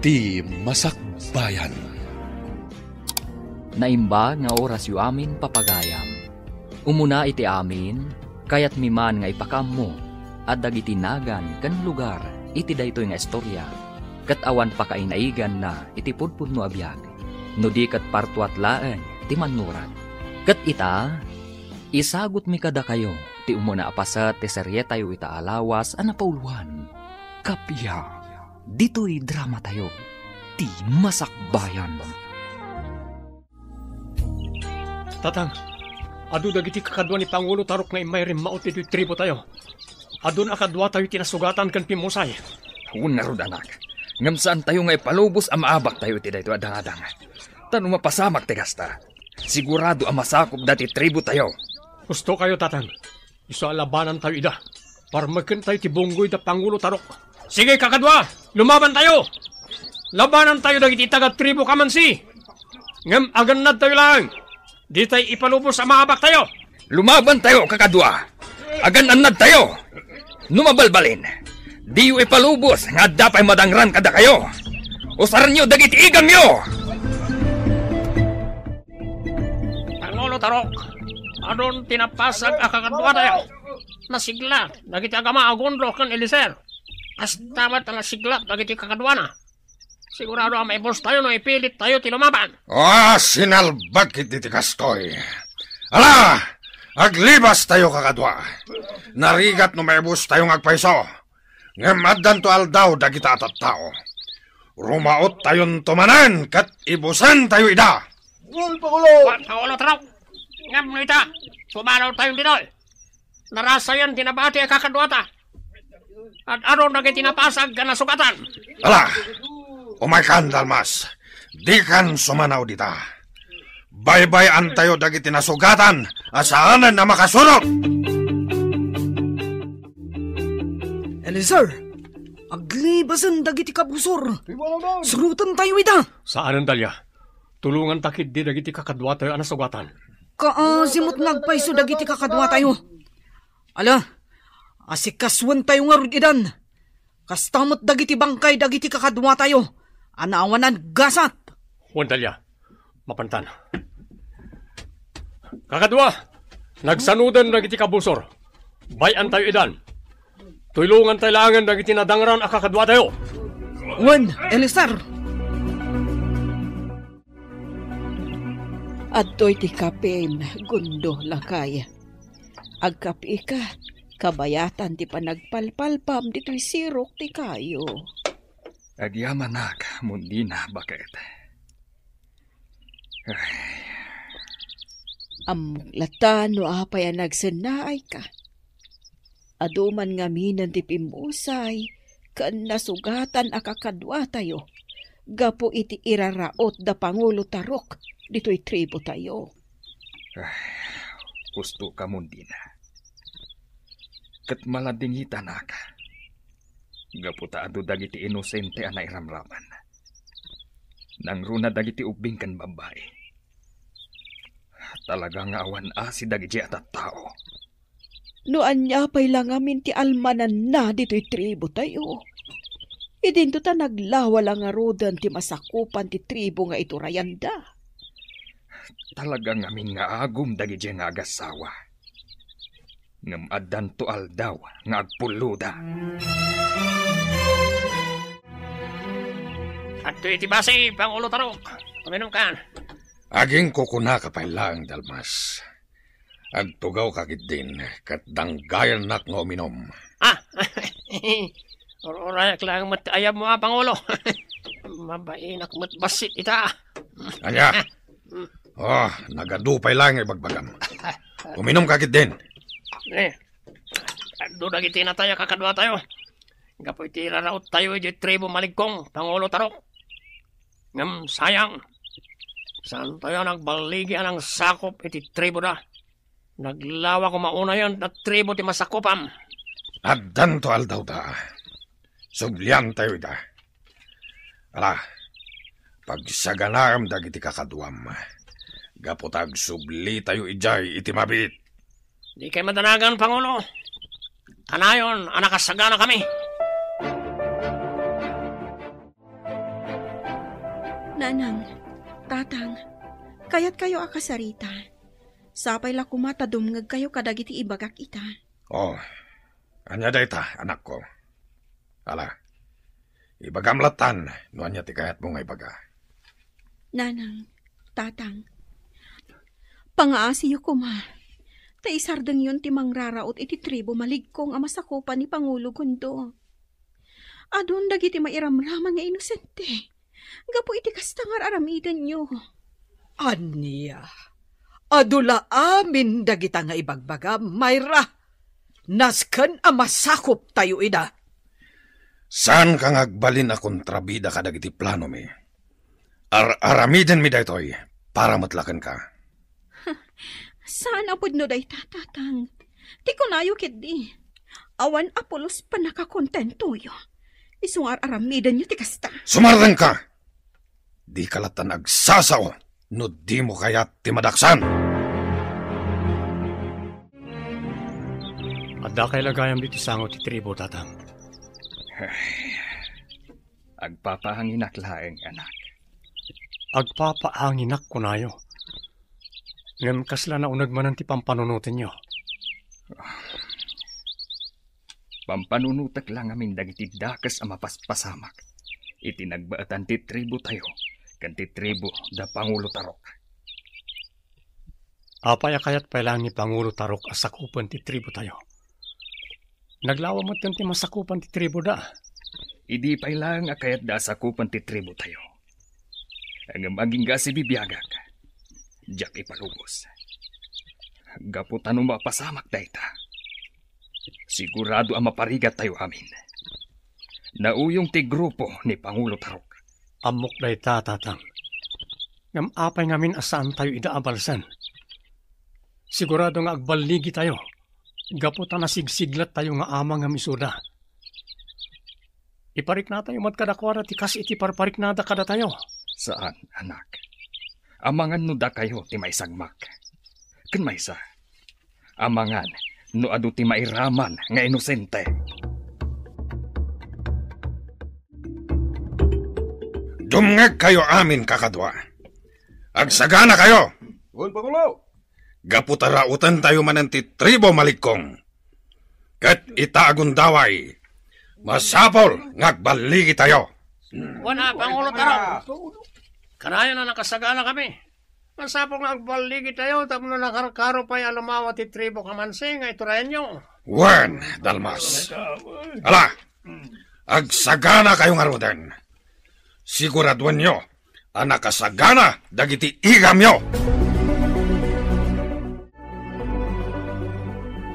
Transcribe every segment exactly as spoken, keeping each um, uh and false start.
Ti Masakbayan. Naimbag nga orasyo amin, papagayam. Umuna iti amin, kayatmi man nga ipakaammo a dagiti nagan ken lugar iti daytoy nga istorya, ket awan pakainaiganna iti pudpudno a biag, no di ket partuat laeng ti mannurat. Ket ita, isagutmi kadakayo ti umuna a paset ti serietayo ita a lawas a napauloan, Kappia. Ditoy dramatayo, Ti Masakbayan. Tatang, adu dagiti kakadua ni Pangulo Tarok nga immay rimmaot ditoy tribotayo. Adun a kaduatayo ti nasugatan ken pimmusay. Wen ngarud, anak, ngem saantayo nga ipalubos a maabaktayo iti daytoy a dangadang. Ta no mapasamak ti kasta, sigurado a masakop dati tribotayo. Husto kayo, Tatang. Isu a labanantayo ida. Parmekentayo ti bunggoy da Pangulo Tarok. Sige, kakadua! Lumabantayo! Labanantayo dagiti taga-tribo Kamansi! Ngem agannadtayo laeng. Ditay ipalubos a maabaktayo. Lumabantayo, kakadua! Agannadtayo! No mabalbalin, diyo ipalubos nga adda pay madangran kadakayo. Usarenyo dagiti igamyo! Pangulo Tarok, adun ti napasag a kakaduatayo. Nasigla dagiti agama a Gondro ken Eliezer. Kasta met a nasigla dagiti kakaduana. Sigurado a maibustayo no ipilittayo ti lumaban. Ah, sinalbag iti ti kastoy. Ala, aglibastayo, kakadua. Narigat no maibustayo nga agpayso. Ngem addanto aldaw dagita a tattao. Rumaottayonto manen ket ibusentayo ida. Gol, Pangulo! Wa-, Pangulo Tarok! Ngem no ita, pumanawtayon ditoy. Narasayan ti nabati a kakaduata. Ad-adun dagiti napasag a nasugatan. Ala, umaykan, Dalmas. Dikan sumanaw dita. Baybay-antayo dagiti nasugatan a saanen a makasurot. Eliezer, aglibasen dagiti kabusor. Surotentayo ida. Saanen, Dalia. Tulonganta ketdi dagiti kakaduatayo a nasugatan. Kaasi met nga agpayso dagiti kakaduatayo. Ala, asikasuentayo ngarud idan. Kasta met dagiti bangkay dagiti kakaduatayo a naawanan gasat. Wen, Dalia, mapantan. Kakadua, nagsanoden dagiti kabusor. Bay-antayo idan. Tulongantay laengen dagiti nadangran a kakaduatayo. Wen, Eliezer. Adtoy ti kapim, Gundo, lakay. Agkapika, kabayatan ti panagpalpalpam ditoy sirok ti kayo. Agyamanak, Mundina, baket. Ay. Ammok latta no apay a nagsennaayka. Adu man ngaminen ti pimmusay ken nasugatan a kakaduatayo gapu iti iraraot da Pangulo Tarok ditoy tribotayo. Ay, husto ka, Mundina. Ket maladingitanak. Gapu ta adu dagiti inosente a nairamraman. Nangruna dagiti ubbing ken babbai. Talaga nga awan asi dagiti a tattao. No ania pay la ngamin ti almananna ditoy tribotayo, idinto ta naglawa la ngaruden ti masakupan ti tribo nga iturayanda. Talaga ngamin nga agum dagiti nga agasawa. Ngem addanto aldaw nga agpulloda. Adtoy ti basi, Pangulo Tarok. Uminumkan. Agingkukunaka pay laeng, Dalmas. Agtugawka ketdin, ket danggayannak nga uminum. Ah! Ur-urayak laeng met ti ayabmo, a, Pangulo. Mabainak met bassit ita. Ania? Oh, nagadu pay laeng nga ibagbagam. Uminumka ketdin. Eh, adu dagiti natay a kakaduatayo. Gapu iti raraottayo idiay tribo Maligkong, Pangulo Tarok. Ngem sayang, saantayo a nagballigi a nangsakop iti triboda. Naglawa koma unayen a tribo ti masakupam. Addanto aldawda. Subliantayo ida. Ala, pagsaganaem dagiti kakaduam. Gapu ta agsublitayo idiay iti mabiit. Dikay madanagan, Pangulo. Kanayon a nakasaganakami. Nanang, tatang, kayatkayo a kasarita. Sapay la koma ta dumngegkayo kadagiti ibagak ita. Oh, ania dayta, anakko? Ala, ibagam lattan no ania ti kayatmo nga ibaga. Nanang, tatang, pangaasiyo koma. Ta isardengyon ti mangraraot iti tribu Maligkong a masakupan ni Pangulo Gondo. Adun dagiti mairamraman nga inosente. Gapu iti kasta nga ar-aramidenyo. Ania? Adu la amin dagita nga ibagbagam, Myra. Nasken a masakuptayo ida. Saanka nga agbalin a kontrabida kadagiti planomi. Ar-aramidenmi daytoy para met la kenka. Saan a pudno dayta, tatang. Ti kunayo ketdi, awan a pulos pannakakontentoyo. Isu nga ar-aramidenyo ti kasta. Sumardengka! Dika lattan agsasao no dimo kayat ti madaksan. Addakay la gayam ditoy sango ti tribu, tatang. Agpapaanginak laeng, anak. Agpapaanginak, kunayo. Ngem kasla nauneg manen ti pampanunotenyo? Pampanunotek la ngamin dagiti dakes a mapaspasamak iti nagbaetan ti tribu tayo ken ti tribu da Pangulo Tarok. Apay a kayat pay laeng ni Pangulo Tarok a sakupen ti tribu tayo? Naglawa metten ti masakupan ti tribu da. Idi pay laeng a kayatda a sakupan ti tribu tayo. Ngem agingga a sibibiagak, diak ipalubos. Gapu ta no mapasamak dayta, sigurado a maparigat tayo amin. Nauyong ti grupo ni Pangulo Tarok. Ammok dayta, tatang. Ngem apay ngamin a saan tayo ida a balsen? Sigurado nga agballigi tayo, gapu ta nasigsiglat tayo nga amang ngem isuda. Iparikna tayo met kadakuada ti kas iti parpariknada kadatayo. Saan, anak. Amangan no dakayo ti maisagmak. Ken maysa, amangan no adu ti mairaman nga inosente. Dumngegkayo amin, kakadua. Agsaganakayo! Wen, Pangulo! Gapu ta rautentayo manen ti tribo Maligkong. Ket ita a gundaway, masapul nga agballigitayo. Wen a, Pangulo Tarok. Kanayon a nakasaganakami. Masapul nga agballigitayo tapno nakarkaro pay a lumawa ti tribo Kamansi nga iturayanyo. Wen, Dalmas. Ala, agsaganakayo ngaruden. Siguraduenyo a nakasagana dagiti igamyo.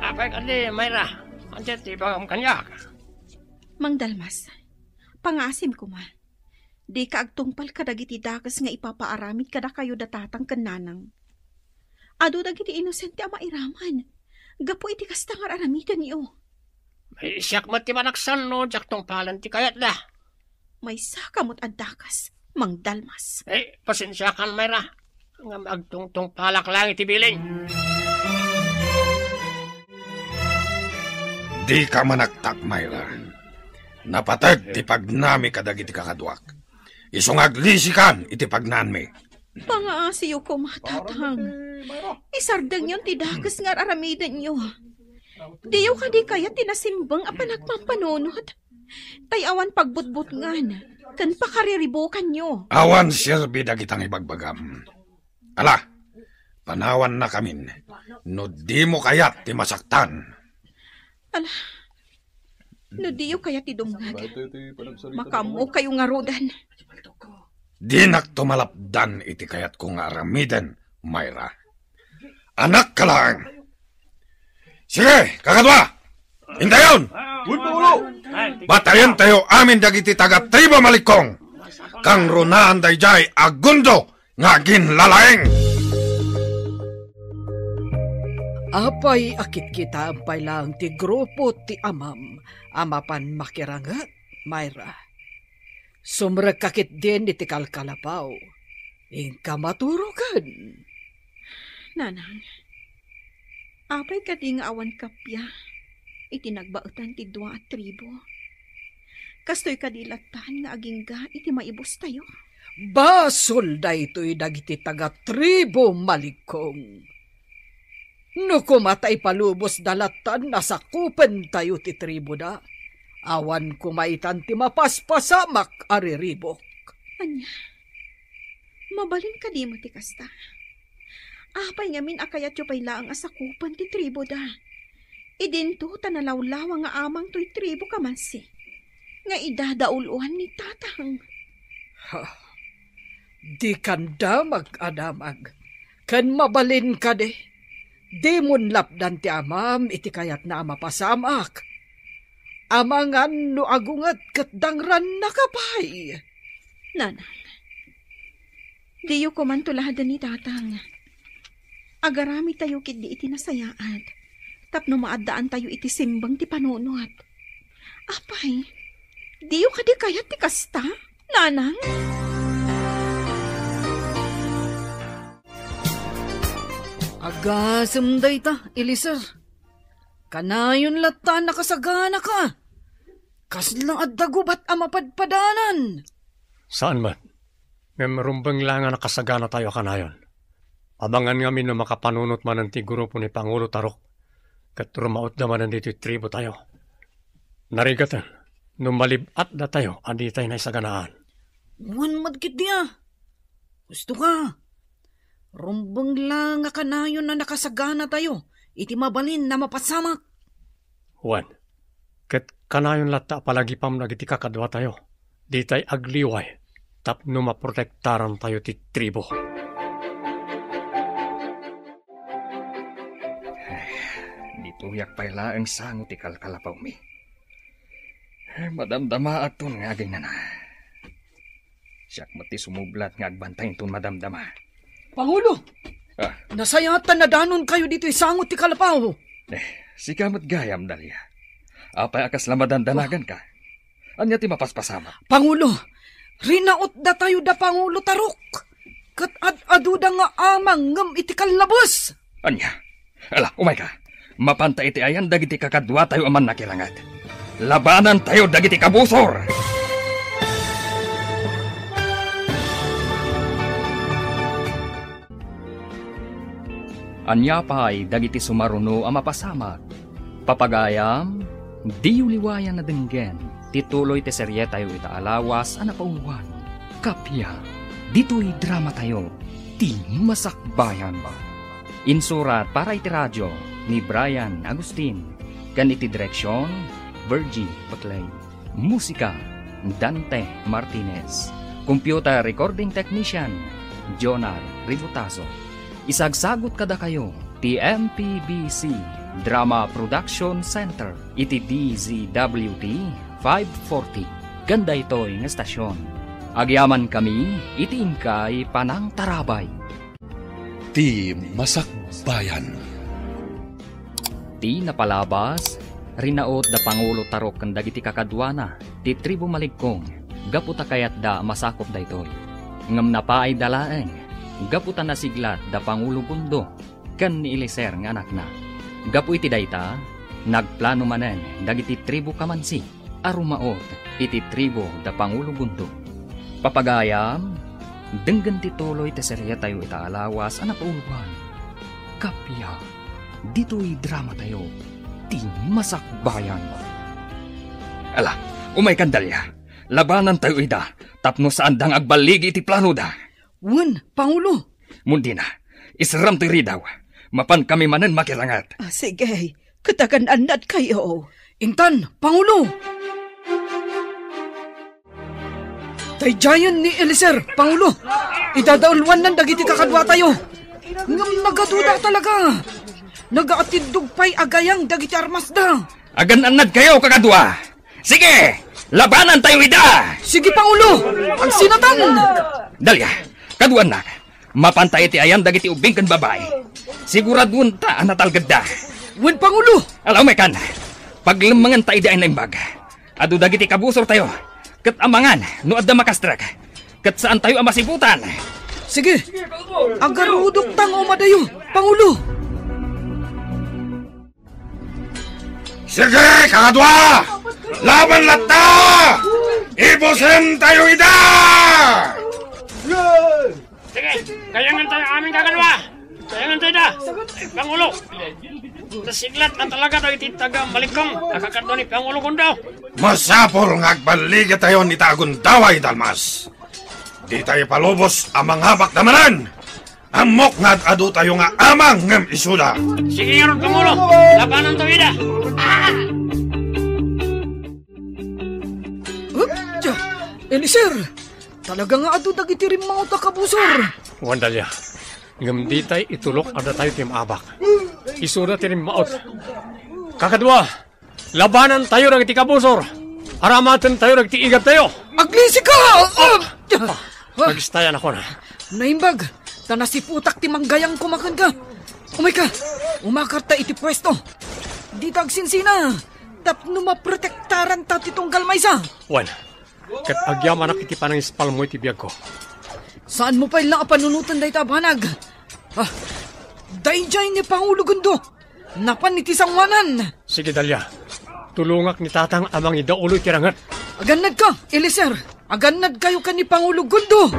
Apay kadi, Myra? Ania ti ibagam kaniak? Mang Dalmas, pangaasim koma. Dika agtungpal kadagiti dakes nga ipapaaramid kadakayo da tatang ken nanang. Adu dagiti inosente a mairaman gapu iti kasta nga ar-aramidenyo. Ay, siak met ti manaksan no diak tungpalen ti kayatda. Maysaka met a dakes, Mang Dalmas. Eh, pasensiakan, Myra. Ngem agtungtungpalak laeng iti bilin. Dika manaktak, Myra. Napateg ti pagnami kadagiti kakaduak. Isu nga aglisikan iti pagnaanmi. Pangaasiyo koma, tatang. Isardengyon ti dakes nga ar-aramidenyo. Diyo kadi kayat ti nasimbeng a panagpampanunot? Tay awan pagbutbutngan ken pakariribukanyo. Awan serbi dagita nga ibagbagam. Ala, panawannakamin no dimo kayat ti masaktan. Ala, no diyo kayat ti dumngeg, makaammokayo ngaruden. Dinakto malapdan iti kayatko nga aramiden, Myra. Anakka laeng. Sige, kakadua! Intayon! Uy, Pangulo! Batayentayo amin dagiti taga-tribu Maligkong. Kangrunaan daydiay a gundo nga aginlalaing. Apay a kitkitaem pay laeng ti grupo ti amam a mapan makiranget, Myra? Sumrekka ketdin iti kalkalapaw. Inka maturoken. Nanang, apay kadi nga awan kappia iti nagbaetan ti dua a tribu? Kastoy kadi lattan nga agingga iti maibustayo? Basol daytoy dagiti taga-tribu Maligkong. No koma ta ipalubosda lattan a sakupentayo ti tribuda, awan koma itan ti mapaspasamak a riribuk. Ania? Mabalin kadi met ti kasta? Apay ngamin a kayatyo pay laeng a sakupen ti tribuda? Idinto ta nalawlawa nga amang toy tribu Kamansi nga idadauluan ni Tatang. Ha, dikan damag a damag. Ken mabalin kadi, dimon lapdan ti amam iti kayatna a mapasamak. Amangan no agunget ket dangrannaka pay. Nanang, diyo koman tuladen ni Tatang. Agaramidtayo ketdi iti nasayaat tapno maaddaantayo iti simbang ti panunot. Apay, diyo kadi kayat ti kasta, Nanang? Agasem dayta, Eliezer. Kanayon latta a nakasaganaka. Kasla adda gubat a mapadpadanan. Saan met. Ngem rumbeng la nga nakasaganatayo a kanayon. Amangan ngamin no makapanunot manen ti grupo ni Pangulo Tarok, ket rumautda manen ditoy tribotayo. Narigaten no malib-atdatayo a ditay naisaganaan. Wen met ketdi a. Husto ka. Rumbeng la nga kanayon a nakasaganatayo iti mabalin a mapasamak. Wen, ket kanayon latta a palagipam dagiti kakaduatayo, ditay agliway tapno maprotektarantayo ti tribo. Ditoyak pay laeng sango ti kalkalapawmi. Madamdamaakton nga agingngana. Siak met ti sumublat nga agbantay inton madamdama. Pangulo! Ah. Nasayaat ta nadanonkayo ditoy sango ti kalapaw. Eh, sika met gayam, Dalia. Apay a kasla madandanaganka? Ania ti mapaspasamak? Pangulo, rinautdatayo da Pangulo Tarok. Ket ad-aduda nga amang ngem iti kallabes. Ania? Ala, umayka. Mapanta iti ayan dagiti kakaduatayo a mannakilanget. Labanantayo dagiti kabusor! Ania pay dagiti sumaruno a mapasamak? Papagayam, diyo liwayan a denggen ti tuloy ti serietayo ita a lawas a napauluan. Kappia, ditoy dramatayo, ti Masakbayan. Insurat para iti radio ni Brian Agustin, ken iti direksion, Virgie Baclay. Musika, Dante Martinez. Computer recording technician, Jonar Ributazo. Isagsagut kadakayo ti M P B C Drama Production Center iti D Z W T five forty ken daytoy nga estasion. Agyamankami iti inkay panangtarabay. Ti Masakbayan. Ti napalabas, rinaut da Pangulo Tarok ken dagiti kakaduana ti tribu Maligkong gapu ta kayatda a masakup daytoy. Ngem napaayda laeng gapu ta nasiglat da Pangulo Gundo ken ni Eliezer nga anakna. Gapu iti dayta, nagplano manen dagiti tribu Kamansi a rumaut iti tribu da Pangulo Gundo. Papagayam, denggen ti tuloy ti serietayo ita a lawas a napauluan. Kappia, ditoy dramatayo, ti Masakbayan. Ala, umaykan, Dalia. Labanantayo ida tapno saanda nga agballigi iti planoda. Wen, Pangulo. Mundina, isram toy ridaw. Mapankami manen makilanget. Ah, sige. Ket agan-annadkayo. Intan, Pangulo! Daydiayen ni Eliezer, Pangulo. Idadauluannan dagiti kakaduatayo. Ngem nagaduda talaga. Nagaatiddog pay a gayang dagiti armasda. Agan-annadkayo, kakadua. Sige, labanantayo ida! Sige, Pangulo! Agsinatan! Dalia, kaduanna, mapanta iti ayan dagiti ubbing ken babai. Siguraduenta a natalgedda. Wen, Pangulo! Ala, umaykan. Paglemmengenta idi ay naimbag. Adu dagiti kabusortayo. Ket amangan no adda makastrek. Ket saantayo a masibutan. Sige. Agarudokta nga umadayo, Pangulo. Sige, kakadua! Laban latta! Ibusentayo ida! Kayangan tayo amin kakadua. Kayangan tayo da. Pangulo. Nasiglat na talaga tayo iti taga Malikong. Nakakadua ni Pangulo Gundo. Masapul nga agballigatayon ita a gundaway, Dalmas. Dita ipalubos a mangabak da manen. Ammok nga ad-adu tayo nga amang ngem isuda. Sige ngarud, Pangulo. Labanan tayo ida. Hup! Eliezer! Talaga nga adu dagiti rimmaut a kabusor. Wan, Dalia. Ngem ditay itulok a datayo ti maabak. Isuda ti rimmaut. Kakadua, labanan tayo dagiti kabusor. Aramaten tayo dagiti igab tayo. Aglisika! Ah! Ah! Nagistayannakon. Naimbag, ta nasiputak ti manggayangko makenka. Umayka, umakarta iti puesto. Dita agsinsina, tapno maprotektaranta ti tunggal maysa. Wen, ket agyamanak iti panangispalmo iti biagko. Saanmo pay la a panunoten dayta a banag. Ah, daydiay ni Pangulo Gundo. Napan iti sangoanan. Sige, Dalia. Tulongak ni Tatang a mangidaulo iti ranget. Agannadka, Eliezer. Agannadkayo ken ni Pangulo Gundo.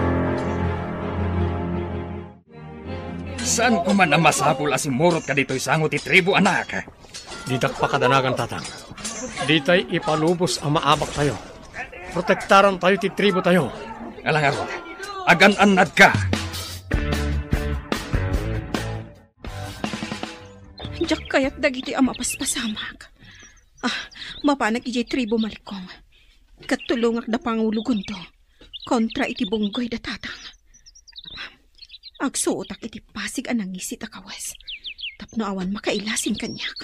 Saan ko man a masapul a simurot ka ditoy sango ti tribu, anak. Didak pakadanagan, Tatang. Ditay ipalubos a maabak tayo. Protektaran tayo ti tribu tayo. Ala ngarud, agan-annad ka. Diak kayat dagiti a mapaspasamak. Ah, mapanak idiay tribu Malikong. Ket tulongak da Pangulo Gundo kontra iti bunggoy da Tatang. Agsuotak iti pasig a nangisit a kawes tapno awan makailasin kaniak.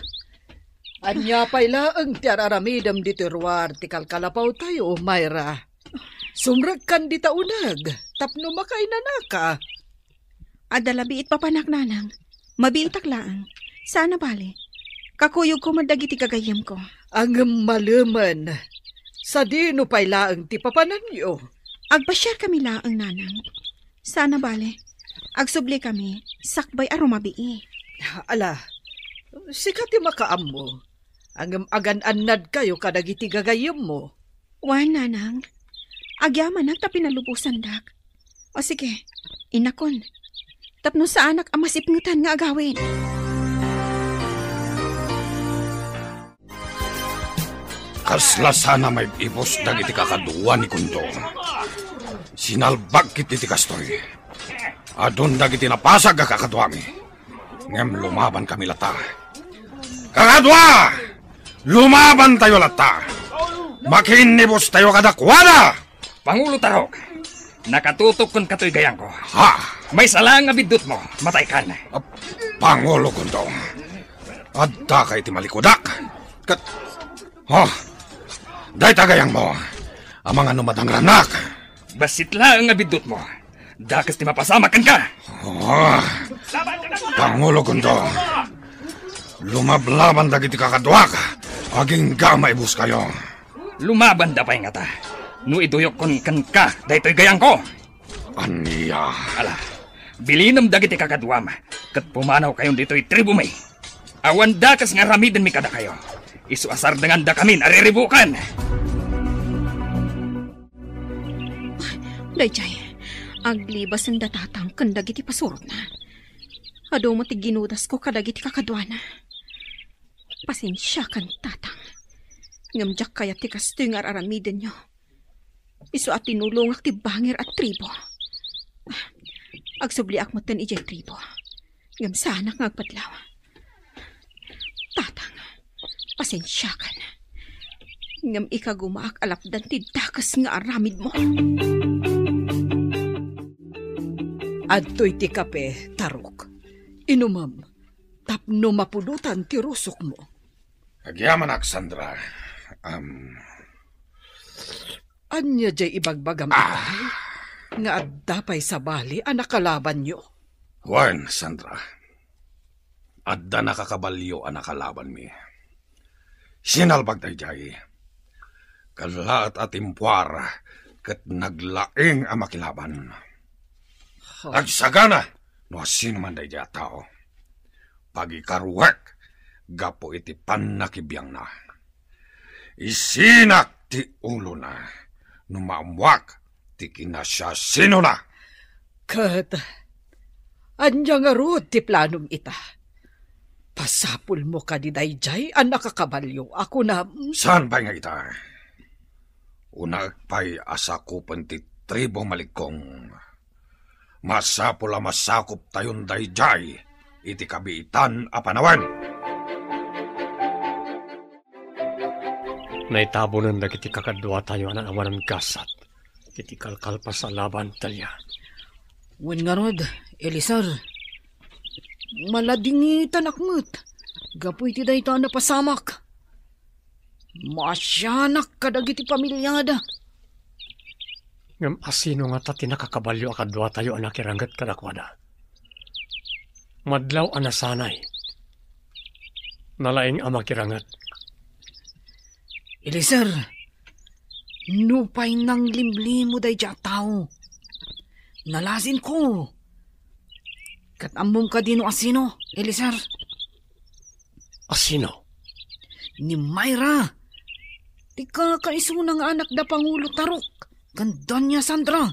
Ania pay laeng ti ar-aramidem ditoy ruar ti kalkalapaw tayo, Myra? Sumrekkan dita uneg tapno makainanaka. Adda la biit papanak, nanang. Mabiitak laeng. Saan a bale. Kakuyogko met dagiti gagayyemko. Ngem malemen, sadino pay laeng ti papananyo? Agpasiarkami laeng, nanang. Saan a bale. Agsublikami, sakbay a rumabii. Ala, sika ti makaammo. Ngem agan-annadkayo kadagiti gagayyemmo. Wen, nanang. Agyamanak ta pinalubosandak. O sige, innakon. Tapno saanak a masipngetan nga agawid. Kasla saan a maib-ibus dagiti kakadua ni Gundo. Sinalbag ketdi ti kastoy. Adun dagiti napasag a kakaduami. Ngem lumabankami latta. Kakadua! Lumabantayo latta! Makiinnibustayo kadakuada! Pangulo Tarok, nakatutok kenka toy gayangko. Ha? Maysa laeng a biddutmo, mataykan. Ah, Pangulo Gundo, addaka iti malikudak. Ket, ha? Dayta gayangmo, amangan no madangrannak. Bassit laeng a biddutmo. Dakes ti mapasamak kenka. Ah, Pangulo Gundo, lumablaban dagiti kakaduak, agingga maibuskayo. Lumabanda pay ngata, no iduyokkon kenka daytoy gayangko. Ania? Ala, bilinem dagiti kakaduam, ket pumanawkayon ditoy tribumi. Awan dakes nga aramidenmi kadakayo. Isu a sardengandakamin a riribukan. Daydiay, aglibasen da Tatang ken dagiti pasurotna. Adu met ti ginudasko kadagiti kakaduana. Pasensiakan, Tatang. Ngem diak kayat ti kastoy nga ar-aramidenyo. Isu a tinulongak ti bangir a tribo. Agsubliak metten idiay tribo. Ngem saanak nga agpadlaw. Tatang, pasensiakan. Ngem ikagumaak a lapdan ti dakes nga aramidmo. Adtoy ti kape, Tarok. Inumem, tapno mapudotan ti rusokmo. Agyamanak, Sandra. Am, Ania diay ibagbagam itay? Nga adda pay sabali a nakalabanyo? Wen, Sandra. Adda nakakabalio a nakalabanmi. Sinalbag daydiay. Kallaat a timpuar ket naglaing a makilaban. Ha? Agsagana no asinoman daydiay a tao. Pagikaruek gapu iti pannakibiangna. Isinak ti ulona no maammuak ti kinasiasinona. Ket Ania ngarud ti planom ita? Pasapulmo kadi daydiay a nakakabalio a kunam? Saan pay nga ita? Unaek pay a sakupen ti tribu Malikkong. Masapul a masakuptayon daydiay iti kabiitan a panawen. Naitabonen dagiti kakaduatayo a naawanan gasat iti kalkalpas a laban, Talia. Wen ngarud, Eliezer, maladingitanak met gapu iti dayta a napasamak. Maasianak kadagiti pamiliada. Ngem asino ngata ti nakakabalio a kaduatayo a nakiranget kadakuada? Madlaw a nasanay, nalaing a makiranget. Eliezer, nupay nanglimlimo daydiay a tao, nalasinko. Ket ammom kadi no asino, Eliezer? Asino? Ni Myra, ti kakaisuna nga anak da Pangulo Tarok ken Doña Sandra.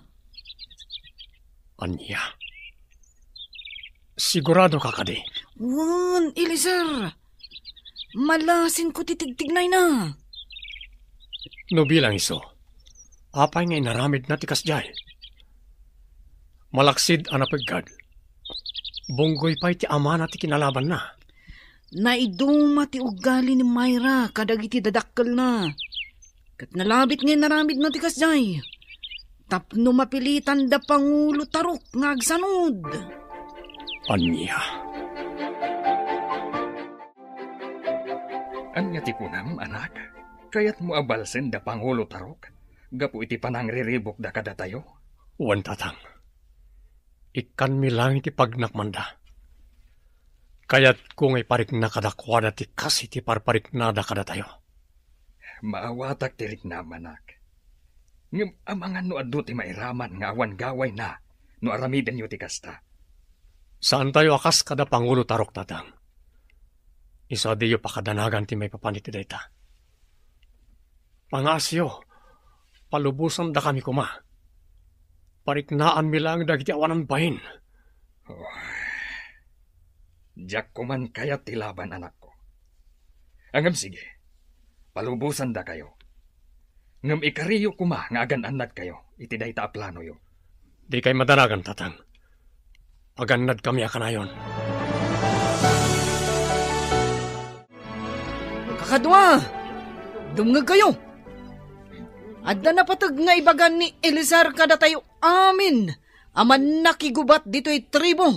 Ania? Sigurado ka kadi? Wen, Eliezer. Malasinko ti tigtignayna. No bilang isu, apay nga inaramidna ti kasdiay? Malaksid a napeggad, bunggoy pay ti amana ti kinalabanna. Naiduma ti ugali ni Myra kadagiti dadakkelna. Ket nalabit nga inaramidna ti kasdiay tapno mapilitan da Pangulo Tarok nga agsanud. Ania? Ania ti kunam, anak? Kayatmo a balsen da Pangulo Tarok gapu iti panangriribukda kadatayo? Wen, tatang. Ikkanmi laeng ti pagnak manda. Kayatko nga iparikna kadakuada ti kas iti parpariknada kadatayo. Maawatak ti riknam, anak. Ngem amangan no adu ti mairaman nga awan gawayna no aramidenyo ti kasta. Saantayo a kas kada Pangulo Tarok, tatang. Isu a diyo pakadanagan ti maipapan iti dayta. Pangaasiyo, palubosandakami koma. Pariknaanmi laeng dagiti awanan bain. Oh. Diak koman kayat ti laban, anakko. Ngem sige, palubosandakayo. Ngem ikariyo koma nga agan-annadkayo iti dayta a planoyo. Dikay madanagan, tatang. Agannadkami a kanayon. Kakadua, dumngegkayo. Adda napateg nga ibaga ni Eliezer kadatayo amin a mannakigubat ditoy tribu.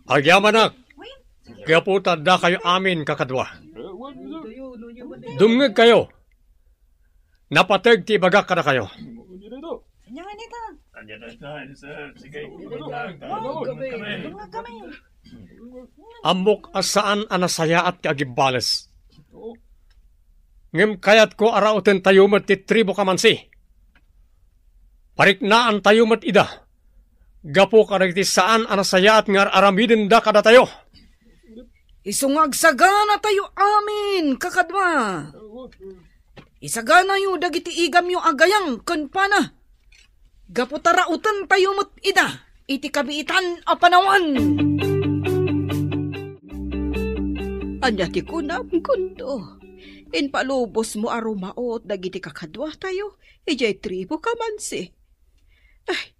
Agyamanak, gapu ta addakayo amin kakadua. Dumngegkayo. Napateg ti ibagak kadakayo. Ania nga nita? Ania nga nita? Sige. Dumngeg kami. Ammok a saan a nasayaat ti agibbales. Ngem kayatko a rautentayo met ti tribu Kamansi. Pariknaantayo met ida. Gapu kadagiti saan a nasayaat nga ar-aramidenda kadatayo. Isu nga agsaganatayo amin, kakadua. Isaganayo dagiti igamyo a gayam ken pana. Gapu ta rautentayo met ida iti kabiitan a panawen. Ania ti kunam, Gundo? Impalubosmo a rumaut dagiti kakaduatayo idiay tribu Kamansi. Ay,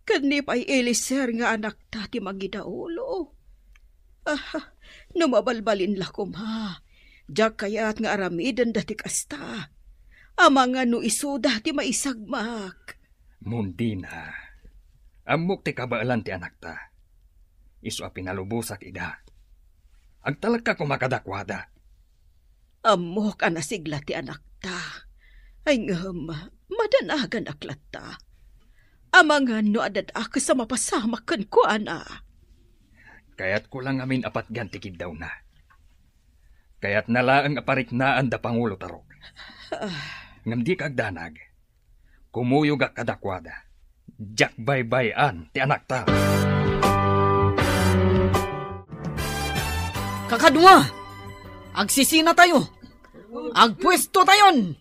ken ni pay Eliezer nga anakta ti mangidaulo. Ah, no mabalbalin la koma, diak kayat nga aramidenda ti kasta. Amangan no isuda ti maisagmak. Mundina, ammok ti kabaelan ti anakta. Isu a pinalubosak ida. Agtalekka koma kadakuada. Ammok a nasigla ti anakta. Ay ngem, madanaganak latta. Amangan no adda dakes a mapasamak kenkuana. Kayatko la ngamin a patgan ti kiddawna. Kayatna laeng a pariknaan da Pangulo Tarok. Ah. Ngem dika agdanag. Kumuyogak kadakuada. Diak baybay-an ti anakta. Kakadua, agsisinatayo. Agpuestotayon.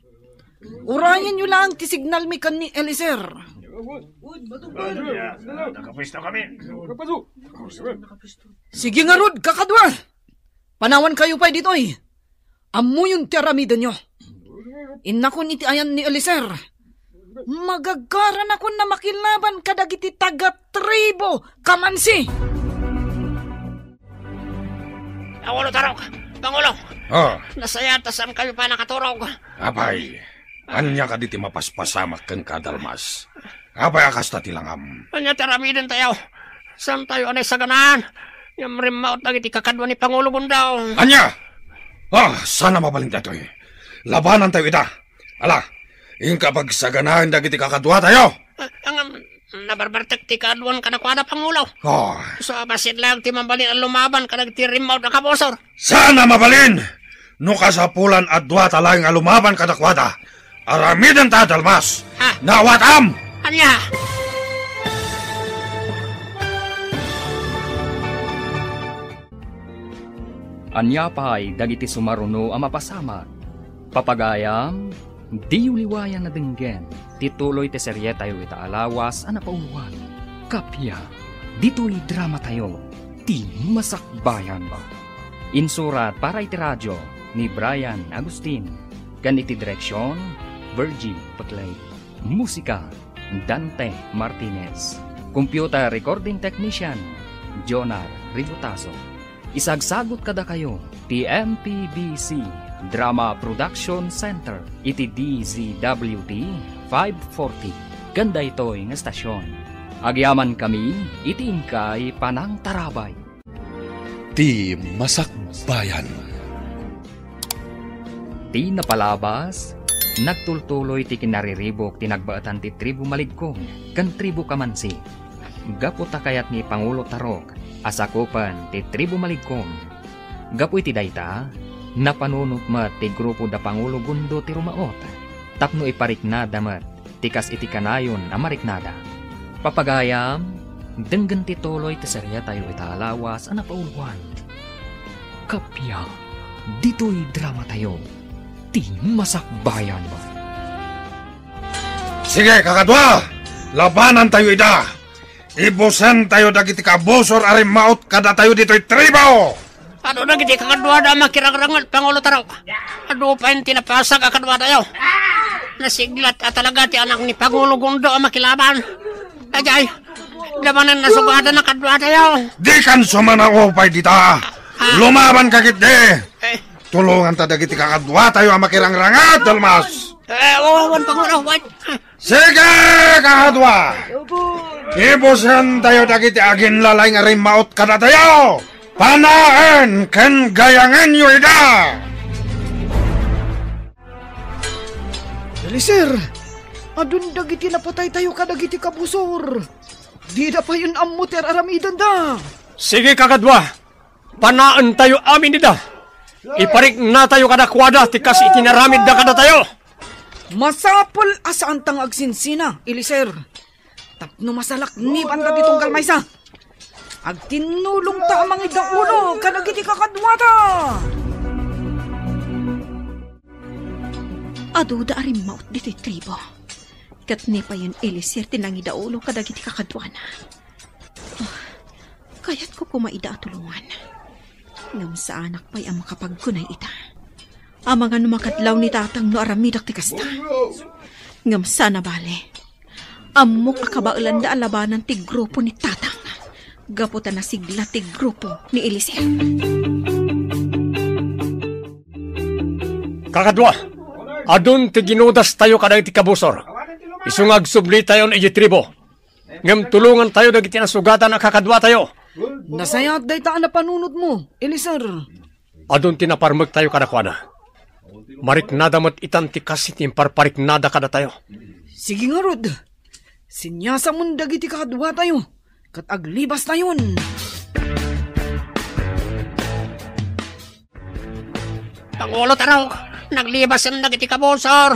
Urayenyo laeng ti signalmi ken ni Eliezer. Nakapuesto kami. Sige ngarud, kakadua! Panawankayo pay ditoy. Ammoyon ti aramidenyo. Innakon iti ayan ni Eliezer. Magagaranakon a makilaban kadagiti taga-tribu Kamansi. Pangulo Tarok! Pangulo! Ah. Nasayaat ta saankayo pay nakaturog. Apay, ania kadi ti mapaspasamak kenka, Dalmas? Apay a kasta ti langam? Ania ti aramidentayo? Saantayo a naisaganaan? Ngem rimmaot dagiti kakadua ni Pangulo Gundo. Ania? Ah, saan a mabalin daytoy. Labanantayo ida. Ala, inka pagsaganaen dagiti kakaduatayo. Ah, ngem, nabarbartek ti kaaduan kadakuada, Pangulo. Ah. So, bassit laeng ti mabalin a lumaban kadagiti rimmaot a kabusor. Saan a mabalin? No kasapulan a duata laeng a lumaban kadakuada, aramidenta, Dalmas. Ah. Naawatam! Ania? Ania pay dagiti sumaruno a mapasamak? Papagayam, diyo liwayan a denggen ti tuloy ti serietayo ita a lawas a napauloan. Kappia, ditoy dramatayo, Ti Masakbayan. Insurat para iti radio ni Brian Agustin, ken iti direksion, Virgie Peclay. Musika, Dante Martinez. Computer recording technician, Jonar Ributaso. Isagsagut kadakayo ti M P B C Drama Production Center iti D Z W T five forty ken daytoy nga estasion. Agyamankami iti inkay panangtarabay. Ti Masakbayan. Ti napalabas, nagtultuloy ti kinariribuk ti nagbaetan ti tribu Maligkong ken tribu Kamansi. Gapu ta kayat ni Pangulo Tarok a sakupen ti tribu Maligkong. Gapu iti dayta, napanunot met ti grupo da Pangulo Gundo ti rumaot tapno ipariknada met ti kas iti kanayon a mariknada. Papagayam, denggen ti tuloy ti seriatayo ita a lawas a napauloan. Kappia, ditoy dramatayo, Ti Masakbayan. Sige, kakadua! Labanantayo ida! Ibusentayo dagiti kabusor a rimmaot kadatayo ditoy tribo! Adu dagiti kakaduada a makirangranget, Pangulo Tarok. Adu pay ti napasag a kaduatayo. Nasiglat a talaga ti anak ni Pangulo Gundo a makilaban. Ajay, damanen nasugatan a kaduatayo. Dikan sumanaupay dita. Ah. Lumabanka ketdi. Eh. Tulonganta dagiti kakaduatayo a makirangranget, Dalmas. Eh, wa-, wa-, wan, Pangulo, wan. Sige, kakadua! Ibusentayo dagiti aginlalay nga rimmaot kadatayo! Panaen ken gayangenyo ida! Eliezer, adun dagiti napataytayo kadagiti kabusor. Dida payen ammo ti ar-aramidenda. Sige, kakadua! Panaentayo amin ida. Ipariknatayo kadakuada ti kas iti naramidda kadatayo. Masapul a saanta nga agsinsina, Eliezer. Tapno masalaknibanta ti tunggal maysa. Agtinnulongta a mangidaulo kadagiti kakaduata. Aduda a rimmaot ditoy tribo. Ket ni payen Eliezer ti nangidaulo kadagiti kakaduana. Ah, kayatko koma ida a tulongan. Ngem saanak pay a makapagkunay ita. Amangan no makadlaw ni tatang no aramidak ti kasta. Ngem saan a bale. Ammok a kabaelanda a labanan ti grupo ni tatang. Gapu ta nasigla ti grupo ni Eliezer. Kakadua, adun ti ginudastayo kadagiti kabusor. Isu nga agsublitayon idiay tribo. Ngem tulongantayo dagiti nasugatan a kakaduatayo. Nasayaat dayta a napanunotmo, Eliezer. Adun ti naparmektayo kadakuada. Mariknada met itan ti kas iti imparpariknada kadatayo. Sige ngarud, siniasamon dagiti kakaduatayo, ket aglibastayon. Pangulo Tarok, naglibasen dagiti kabusor.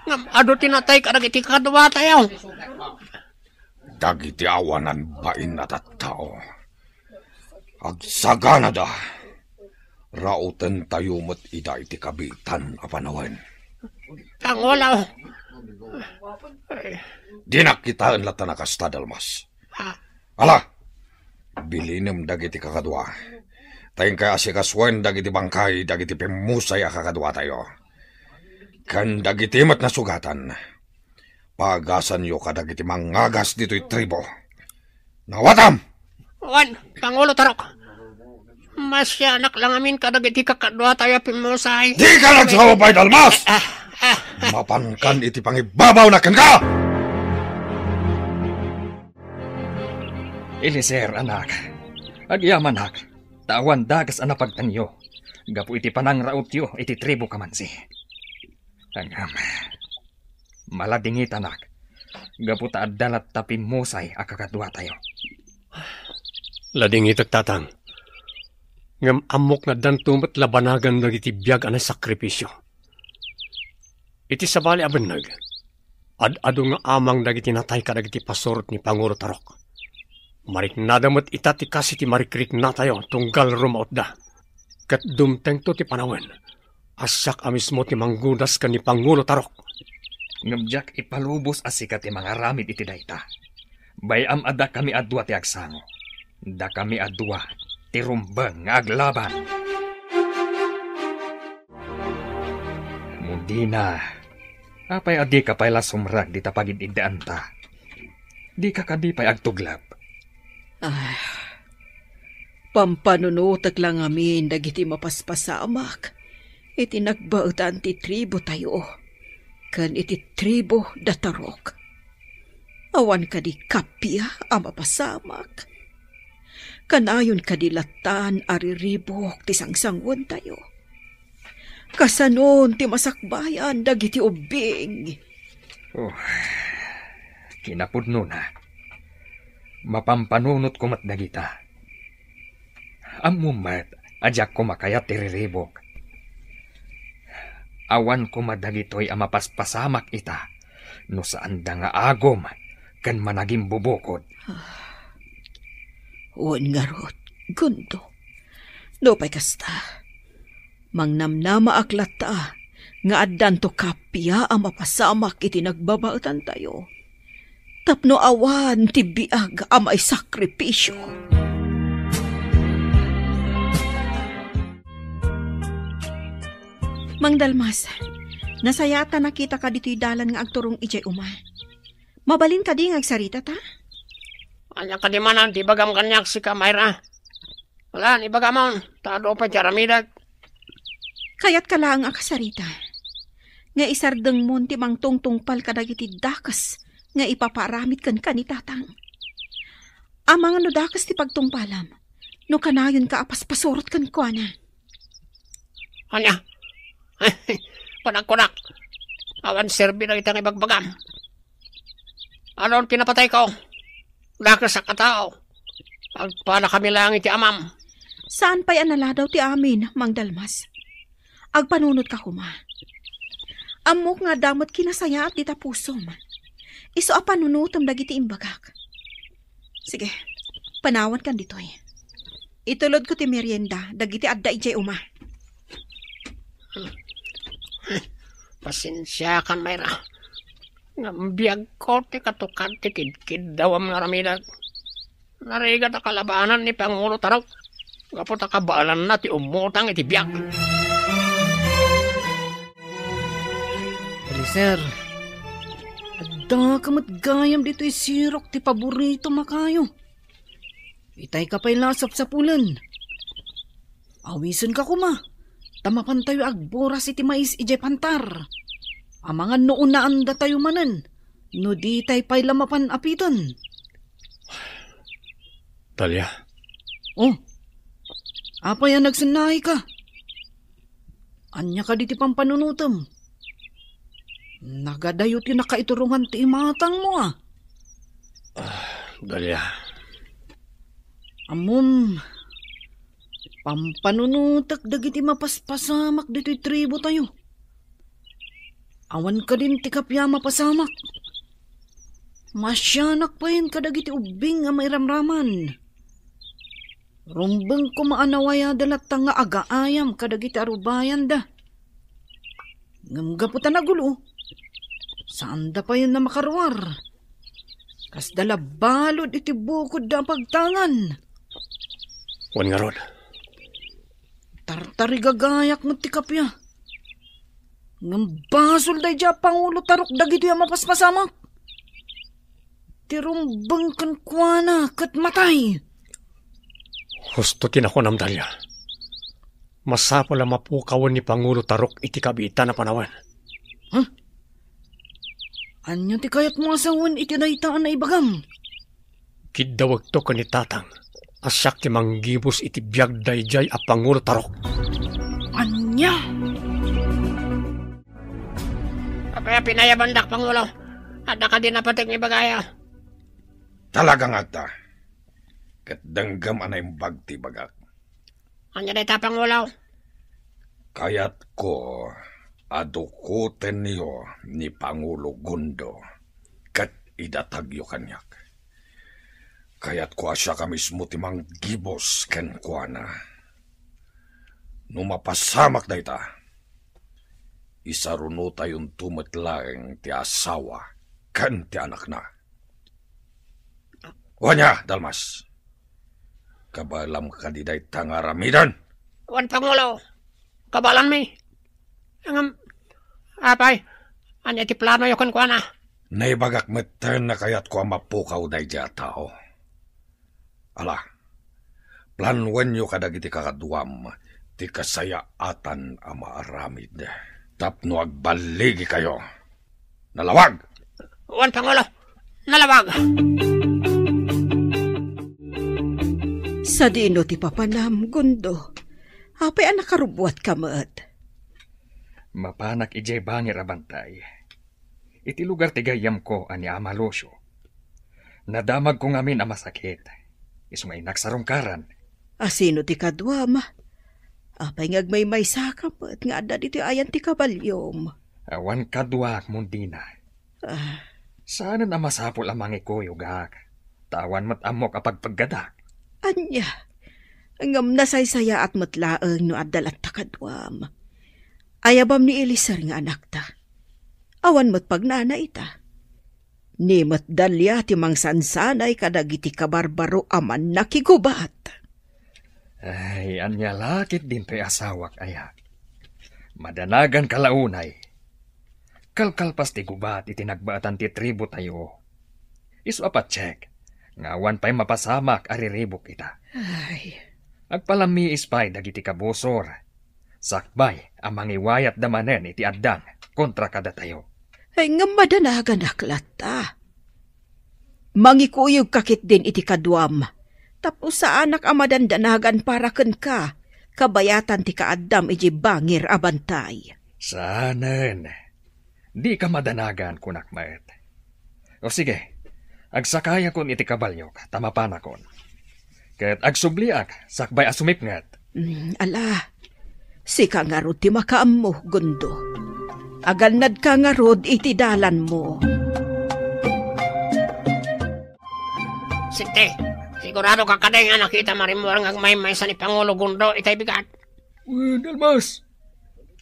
Ngem adu ti natay kadagiti kaduatayo. Dagiti awanan bain a tattao, agsaganada, rautentayo met ida iti kabiitan a panawen. Pangulo, Ay. Dinak kitaen latta a kasta, Dalmas. Ah. Ala, bilinem dagiti kakadua. Ta inkay asikasuen dagiti bangkay dagiti pimmusay a kakaduatayo. Ken dagiti met nasugatan, paagasanyo kadagiti mangagas ditoy tribo. Nawatam! Wen, Pangulo Tarok. Masianak lang amin kadagiti kakaduatayo a pimmusay. Dika nagsaupay, Dalmas! Ah, ah, ah. Mapankan iti pangibabaw na kenka! Eliezer, anak, agyamanak, ta awan dakes a napagtanyo gapu iti panangrautyo iti tribo Kamansi. Ngem, maladingitanak, gapu ta adda latta pimmusay a kakaduatayo. Ladingitek, Tatang. Ngem ammok nga addanto met labanagan dagiti biag a naisakripisio. Iti sabali a benneg, ad-adu nga amang dagiti natay kadagiti pasurot ni Pangulo Tarok. Mariknada met ita ti kas iti marikriknatayo tunggal rumautda. Ket dumtengto ti panawen a siak a mismo ti manggudas ken ni Pangulo Tarok. Ngem diak ipalubos a sika ti mangaramid iti dayta. Bay-am a dakami a dua ti agsango. Dakami a dua ti rumbeng nga aglaban. Mudina, apay a dika pay la sumrek dita pagid-iddaanta? Dika kadi pay agtuglep? Ah, pampanunotek la ngamin dagiti mapaspasamak iti nagbaetan ti tribotayo ken iti tribo da Tarok. Awan kadi kappia a mapasamak? Kanayon kadi lattan a riribuk ti sangsanguentayo? Kasanon ti masakbayan dagiti ubbing? Oh, kinapudnona, mapampanunotko met dagita. Ammom met a diak koma kayat ti riribuk. Awan koma dagitoy a mapaspasamak ita no saanda nga agum ken managimbubukod. Wen ngarud, Gundo, nupay kasta, mangnamnamaak latta nga addanto kappia a mapasamak iti nagbabaetantayo tapno awan ti biag a maisakripisio. Mang Dalmas, nasayaat ta nakitaka ditoy dalan nga agturong idiay uma. Mabalin kadi nga agsarita ta? Ania kadi manen ti ibagam kaniak sika, Myra? Wala, ibagamon, ta adu pay ti aramidek. Kayatka laeng a kasarita nga isardengmon ti mangtungtungpal kadagiti dakes nga ipapaaramid kenka ni Tatang. Amangan no dakes ti pagtungpalam, no kanayonka a paspasurot kenkuana. Ania? Panagkunak, awan serbi dagiti nga ibagbagam. Anon ti napatayko? Dakesak a tao. Agpadakami laeng iti amam. Saan pay a naladaw ti amin, Mang Dalmas. Agpanunotka koma. Ammok nga adda met kinasayaat dita pusom. Isu a panunotem dagiti imbagak. Sige, panawankan ditoy. Itulodko ti merienda dagiti adda idiay uma. Pasensiakan, Myra. Ngem biagko ti katukad ti kidkiddawam nga aramidek. Narigat a kalabanan ni Pangulo Tarok gapu ta kabaelanna ti ummutang iti biag. Eliezer, addaka met gayam ditoy sirok ti paboritom a kayo. Itayka pay la a sapsapulen. Awisenka koma, ta mapantayo agburas iti mais idiay pantar. Amangan no unaandatayo manen, no ditay pay la mapan apiten. Dalia. Oh, apay a nagsennahika? Ania kadi ti pampanunotem? Nagadayo ti nakaiturongan ti imatangmo, a? Ah, Dalia. Ammom, pampanunotek dagiti mapaspasamak ditoy tribotayo. Awan kadin ti kappia a mapasamak. Maasianak payen kadagiti ubbing a mairamraman. Rumbeng koma a nawayada latta nga agaayam kadagiti arubayanda. Ngem gapu ta nagulo, Saanda payen a makaruar. Kasda la balud iti bukodda a pagtangan. Wen ngarud. Tartarigagayak met ti kappia. Ngem basol daydiay a pangulo tarok dagitoy a mapaspasamak. Ti rumbeng kenkuana ket matay. Husto ti nakunam, Dalia. Masapul a mapukawen ni Pangulo Tarok iti kabiitan a panawen. Huh? Ania ti kayatmo a sawen iti dayta a naibagam? Kiddawekto ken ni Tatang a siak ti manggibus iti biag daydiay a Pangulo Tarok. Ania? Apay a pinayabandak, Pangulo? Adda kadi napatik nga ibagaya? Talaga nga adda. Ket denggem a naimbag ti ibagak. Ania dayta, Pangulo? Kayatko a dukotenyo ni Pangulo Gundo ket idatagyo kaniak. Kayatko a siak a mismo ti manggibus kenkuana. No mapasamak dayta, isarunotayonto met laeng ti asawa ken ti anakna. O ania, Dalmas? Kabaelam kadi dayta nga aramiden? Wen, Pangulo, kabaelanmi. Ngem, apay, ania ti planoyo kenkuana? Naibagak metten a kayatko a mapukaw daydiay a tao. Ala, planuenyo kadagiti kakaduam ti kasayaatan a maaramid tapno agballigikayo. Nalawag! Wen, Pangulo, nalawag! Sadino ti papanam, Gundo? Apay a nakarubbuatka met? Mapanak idiay bangir a bantay. Iti lugar ti gayyemko a ni Ama Lucio. Nadamagko ngamin a masakit. Isu nga innak sarungkaran. Asino ti kaduam? Apay nga agmaymaysaka met nga adda ditoy ayan ti kabaliom? Awan kaduak, Mundina. Ah. Saanen a masapul a mangikuyogak, ta awan met ammok a pagpeggadak. Ania? Ngem nasaysayaat met laeng no adda latta kaduam. Ayabam ni Eliezer nga anakta. Awan met pagnana ita. Ni met Dalia ti mangsansanay kadagiti kabarbaro a mannakigubat. Ay, ania la ket dintoy asawak, aya? Madanagan ka la unay. Kalkalpas ti gubat iti nagbaetan ti tribu tayo. Isu a patiek nga awan pay mapasamak a riribuk ita. Ay. Agpalammiis pay dagiti kabusor. Sakbay a mangiwayatda manen iti addang kontra kadatayo. Ay, ngem madanaganak latta. Mangikuyogka ketdin iti kaduam, tapno saanak a madandanagan para kenka, kabayatan ti kaaddam idiay bangir a bantay. Saanen. Dika madanagan, kunak met. O sige, agsakayakon iti kabaliok, ta mapanakon. Ket agsubliak, sakbay a sumipnget. Mm, ala, sika ngarud ti makaammo, Gundo. Agannadka ngarud iti dalanmo. Siti, sigurado ka kadi nga nakita marimmuar nga agmaymaysa ni Pangulo Gundo itay bigat? Wen, Dalmas,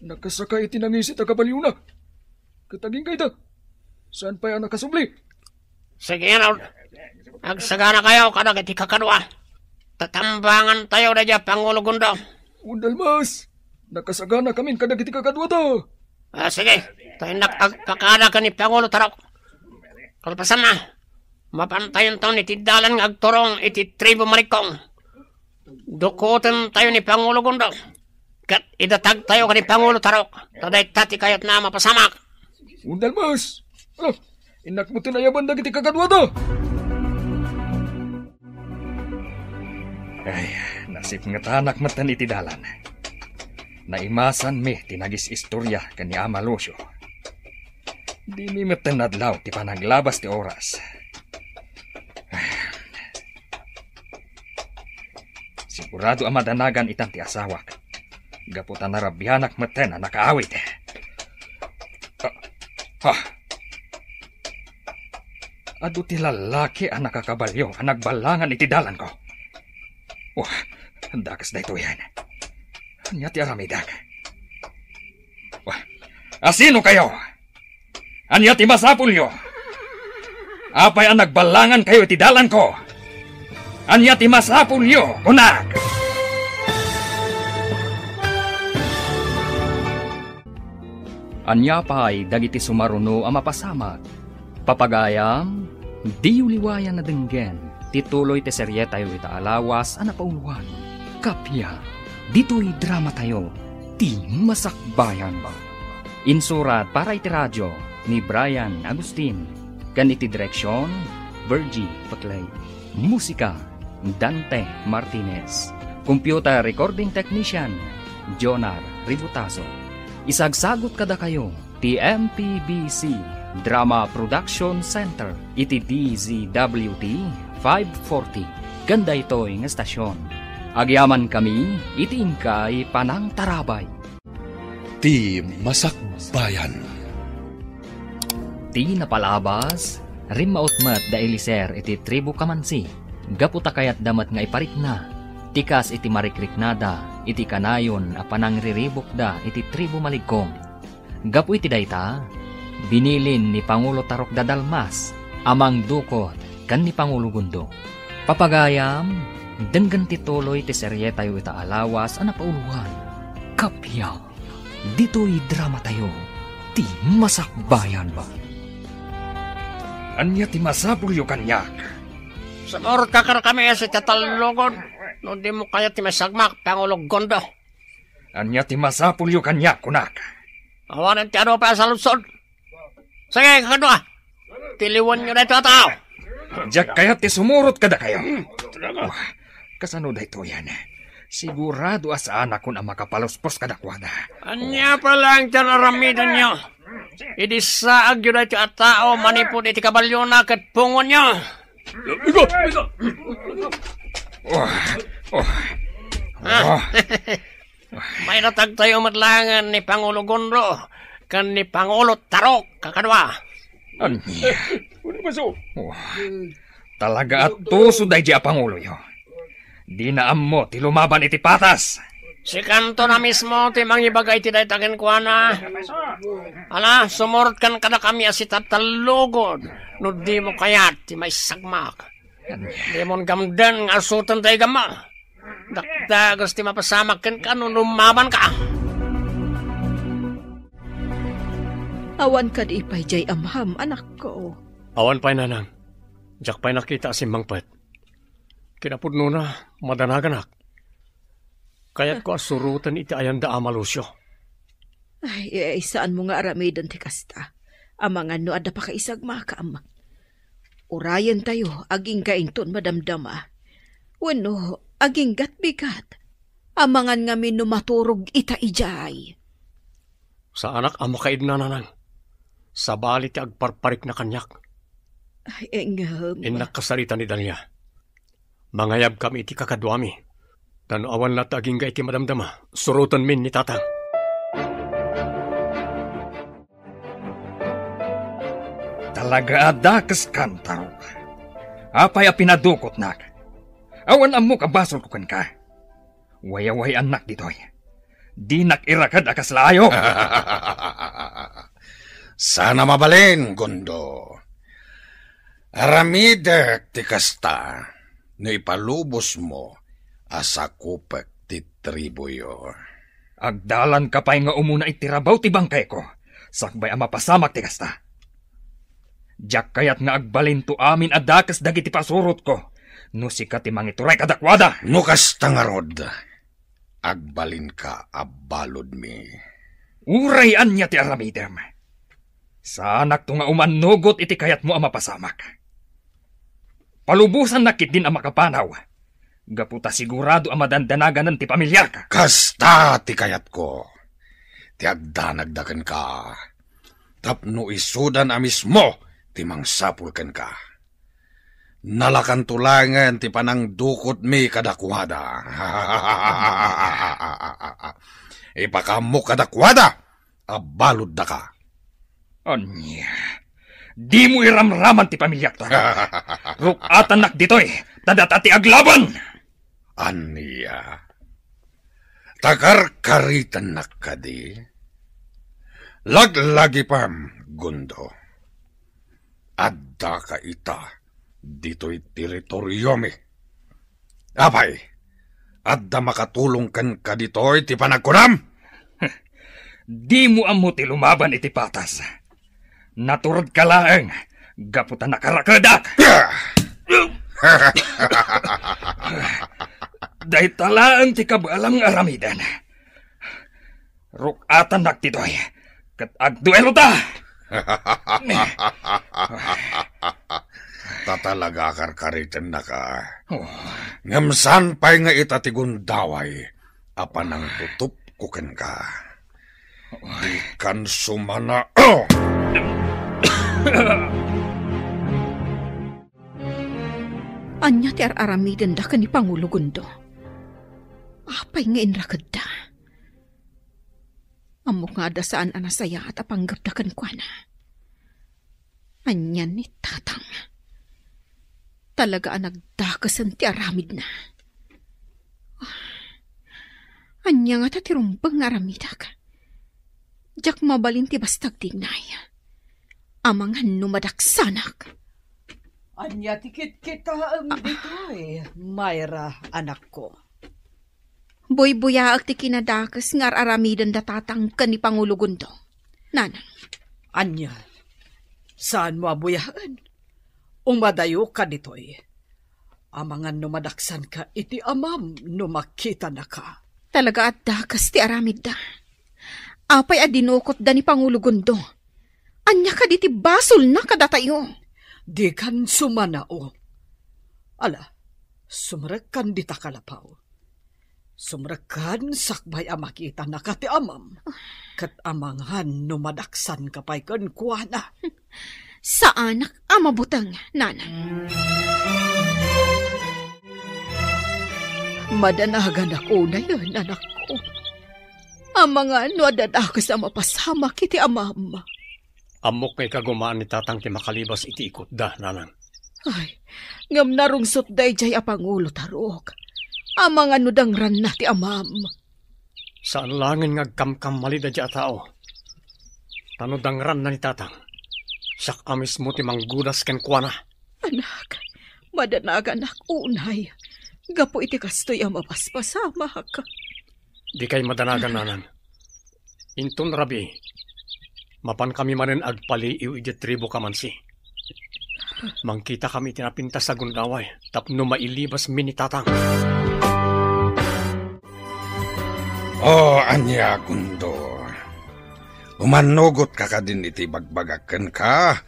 nakasaka iti nangisit a kabaliona. Ket agingga ida, saan pay a nakasubli? Sige, ngarud. Agsaganakayo kadagiti kakadua. Tatambangantayo daydiay a Pangulo Gundo. Wen, Dalmas, nakasaganakamin kadagiti kakaduata. Ah, sige. Ta innak agpakada ken ni Pangulo Tarok. Kalpasanna, mapantayonton iti dalan nga agturong iti tribu Marikong. Dukotentayo ni Pangulo Gundo, ket idatagtayo ken ni Pangulo Tarok, ta dayta ti kayatna a mapasamak. Wen, Dalmas! Ala, innak metten ayaban dagiti kakaduata! Ay, nasipngetanak metten iti dalan. Naimasanmi ti nagis-istoria ken ni Ama Lucio. Dimi metten nadlaw ti panaglabas ti oras. Sigurado a madanagan itan ti asawak. Gapu ta narabianak metten a nakaawit. Ah, ah. Adu ti lallaki a nakakabalio a nagballangan iti dalanko. Wah, dakes daytoyen. Ania ti aramidek? Wah, asino kayo? Ania ti masapulyo? Apay a nagballangankayo iti dalanko? Ania ti masapulyo, kunak? Ania pay dagiti sumaruno a mapasamak? Papagayam, diyo liwayan a denggen ti tuloy ti serietayo ita a lawas a napauloan. Kappia, ditoy dramatayo, ti Masakbayan. Insurat para iti radio ni Brian Agustin, ken iti direksion, Virgie Paclay. Musika, Dante Martinez. Computer recording technician, Jonar Ributazo. Isagsagot kadakayo ti M P B C Drama Production Center iti D Z W T five forty, ken daytoy nga estasion. Agyamankami iti inkay panangtarabay. Ti Masakbayan. Ti napalabas, rimmaut met da Eliser iti tribu Kamansi, gapu ta kayatda met nga iparikna, ti kas iti marikriknada iti kanayon a panangriribukda iti tribu Maligkong. Gapu iti dayta, binilin ni Pangulo Tarok da Dalmas a mangdukot ken ni Pangulo Gundo. Papagayam, denggen ti tuloy ti serietayo ita a lawas a napauloan. Kappia, ditoy dramatayo, ti Masakbayan. Ania ti masapulyo kaniak? Sumurot ka kadakami a sitata a lugod, no di mo kayat ti maisagmak, Pangulo Gundo. Ania ti masapulyo kaniak, kunak? Awanen ti adu pay a saludsod. Sige, kakadua. Tiliwenyo daytoy a tao. Diak kayat ti sumurot kadakayo. Wah, kasano daytoyen? Sigurado a saanakon a makapaluspos kadakuada. Ania pay laeng ti aramidennyo? Idi saagyo daytoy a tao manipud iti kabalyona ket pungonyo. Wah, wah. Ah. Wah. Mainatagtayo met laengen ni Pangulo Gundo ken ni Pangulo Tarok, kakadua. Ania? Wah. Talaga a tuso daydi a panguloyo. Dina ammo ti lumaban iti patas. Sikanto na mismo ti mangibaga iti dayta kenkuana. Ala, sumurot kan kadakami a sitata a lugod no di mo kayat ti maisagmak. Dimon gamden nga asoten ti igammo. Dakdagus ti mapasamak kenka no lumabanka. Awan kadi pay diay amham, anakko? Awan pay, nanang. Diak pay nakita a simmangpet. Kinapudnona, madanaganak. Kayatko a suroten iti ayanda a malusio. Ay, ay, saanmo nga aramiden ti kasta. Amangan no adda pakaisagmakam. Urayentayo, agingga inton madamdama. Wenno, agingga't bigat. Amangan ngamin no maturog ita idiay. Saanak a makaidna, nanang. Sabali ti agparparikna kaniak. Ay, ngem. Innak kasarita ni Dalia. Mangayabkami iti kakaduami. Ta no awan latta agingga iti madamdama, surotenmin ni tatang. Talaga a dakeskan, Tarok. Apay a pinadukotnak? Awan ammok a basolko kenka. Wayaway-annak ditoy. Dinak iraked a kasla ayo. Saan a mabalin, Gundo. Aramidek ti kasta no ipalubosmo a sakupek ti tribuyo. Agdalanka pay nga umuna iti rabaw ti bangkayko, sakbay a mapasamak ti kasta. Diak kayat nga agbalinto amin a dakes dagiti pasurotko no sika ti mangituray kadakuada. No kasta ngarud, agbalinka a baludmi. Uray ania ti aramidem, saanakto nga umannugot iti kayatmo a mapasamak. Palubosannak ketdin a makapanaw, gapu ta sigurado a madandanaganan ti pamiliak. Kasta ti kayatko, ti agdanagda kenka, tapno isudan a mismo ti mangsapul kenka. Nalakanto laengen ti panangdukotmi kadakuada. Ipakaammo kadakuada a baluddaka. Ania? Dimo iramraman ti pamiliakta. Ruk-atannak ditoy, ta data ti aglaban. Ania? Ta karkaritannak kadi? Laglagipem, Gundo. addaka ita ditoy teritoriomi. Apay, adda makatulong kenka ditoy ti panagkunam? Dimo ammo ti lumaban iti patas. Naturedka laeng gapu ta nakarakedak. Dayta laeng ti kabaelam nga aramiden. Ruk-atannak ditoy, ket agduelota. Ta talaga karkaritennaka. Oh. Ngem saan pay nga ita ti gundaway a panangtutupko kenka. Dikan sumana. Ania ti ar-aramidenda ken ni Pangulo Gundo? Apay nga inrakedda? Ammok nga adda saan a nasayaat a panggepda kenkuana. Ania ni Tatang? Talaga a nagdakesen ti aramidna. Ania ngata ti rumbeng nga aramidek? Diak mabalin ti basta agtignay. Amangan no madaksanak. Ania ti kitkitaem ditoy, Myra, anakko? Buybuyaek ti kinadakes nga ar-aramiden da Tatang ken ni Pangulo Gundo, Nanang. Ania? Saanmo a buyaen? Umadayoka ditoy. Amangan no madaksanka iti amam no makitanaka. Talaga a dakes ti aramidda. Apay a dinukotda ni Pangulo Gundo? Ania kadi ti basolna kadatayo? Dikan sumana, o. Ala, sumrekkan dita kalapaw. Sumrekkan sakbay a makitanaka ti amam. Ket amangan no madaksanka pay kenkuana. Saanak a mabuteng, Nanang. Madanaganak unayen, anakko. Amangan no adda dakes a mapasamak iti amam. Ammok nga ikagumaan ni Tatang ti makalibas iti ikutda, Nanang. Ay, ngem narungsotda idiay a pangulo, Tarok. Amangan no dangranna ti amam. Saan laengen nga agkamkammalida diay a tao. Ta no dangranna ni Tatang, siak a mismo ti manggudas kenkuana. Anak, madanaganak unay. Gapu iti kastoy a mapaspasamak. Dikay madanagan, Nanang. Inton rabii, mapankami manen agpaliiw idiay tribu Kamansi. Mangkitakami iti napintas a gundaway tapno mailibasmi ni Tatang. O, ania, Gundo? Umannugotka kadin iti ibagbagak kenka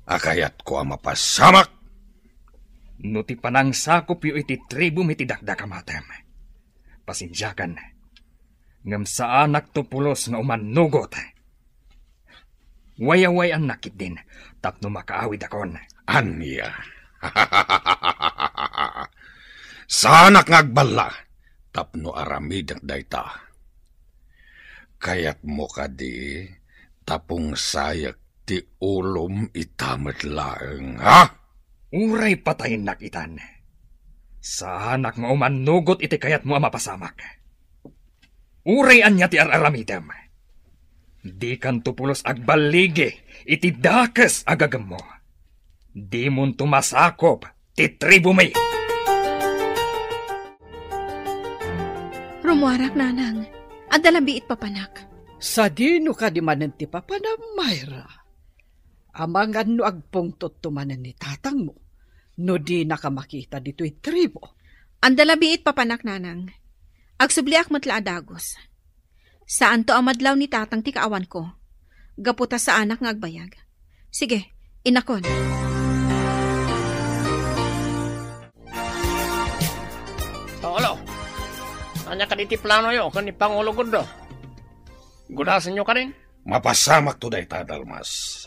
a kayatko a mapasamak? No ti panangsakopyo iti tribumi ti dakdakamatem, pasensiakan, ngem saanakto pulos nga umannugot. Wayaway-annak ketdin tapno makaawidakon. Ania? Saanak nga agballa tapno aramidek dayta. Kayatmo kadi ta pungsayek ti ulom ita met laeng, ha? Uray patayennak itan, saanak nga umannugot iti kayatmo a mapasamak. Uray ania ti ar-aramidem, dikanto pulos agballigi iti dakes a gagemmo. Dimonto masakop ti tribumi. Rumuarak, Nanang. Adda labiit papanak. Sadino kadi manen ti papanam, Myra? Amangan no agpungtotto manen ni tatangmo no dinaka makita ditoy tribu. Adda labiit papanak, Nanang. Agsubliak met la a dagus. Saanto a madlaw ni Tatang ti kaawanko, gapu ta saanak nga agbayag. Sige, innakon. Pangulo, ania kadi ti planoyo ken ni Pangulo Gundo? Gudasenyo kadin? Mapasamakto dayta, Dalmas.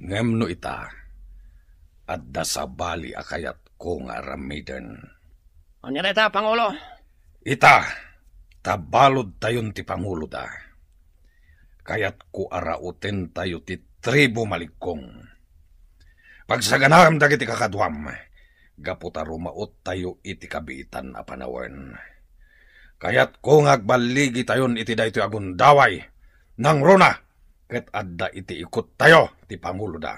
Ngem no ita, adda sabali a kayatko nga aramiden. Ania dayta, Pangulo? Ita, ta baludtayon ti panguloda. Kayatko a rautentayo ti tribu Malikkong. Pagsaganaem dagiti kakaduam, gapu ta rumaottayo iti kabiitan a panawen. Kayatko nga agballigitayon iti daytoy a gundaway, nangruna, ket adda iti ikottayo ti panguloda.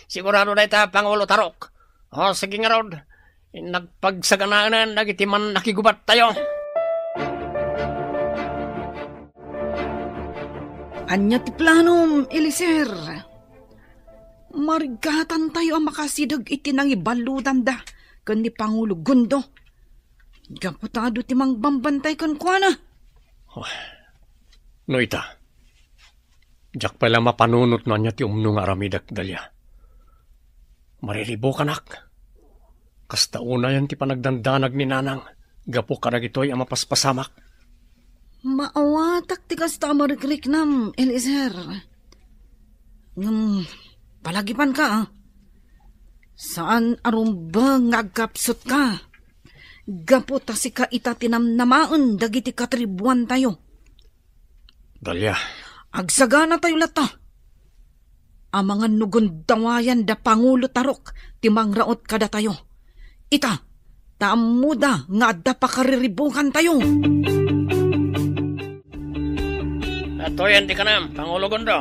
Sigurado dayta, Pangulo Tarok. O, sige ngarud, nagpagsaganaen dagiti mannakigubattayo. Ania ti planom, Eliezer? Marigatantayo a makasideg iti nangibaludanda ken ni Pangulo Gundo. Gapu ta adu ti mangbambantay kenkuana. Oh, no ita, diak pay la mapanunot no ania ti umno nga aramidek, Dalia. Mariribukanak. Kasta unayen ti panagdandanag ni Nanang gapu kadagitoy a mapaspasamak. Maawatak ti kasta a marikriknam, Eliezer. Ngem palagipanka, a. Saan a rumbeng nga agkapsutka. Gapu ta sika ita ti namnamaen dagiti katribuantayo. Dalia. Agsaganatayo latta. Amangan no gundawayan da Pangulo Tarok ti mangraot kadatayo. Ita, ta ammoda nga adda pakariribukantayo. Atoyen ti kanam, Pangulo Gundo.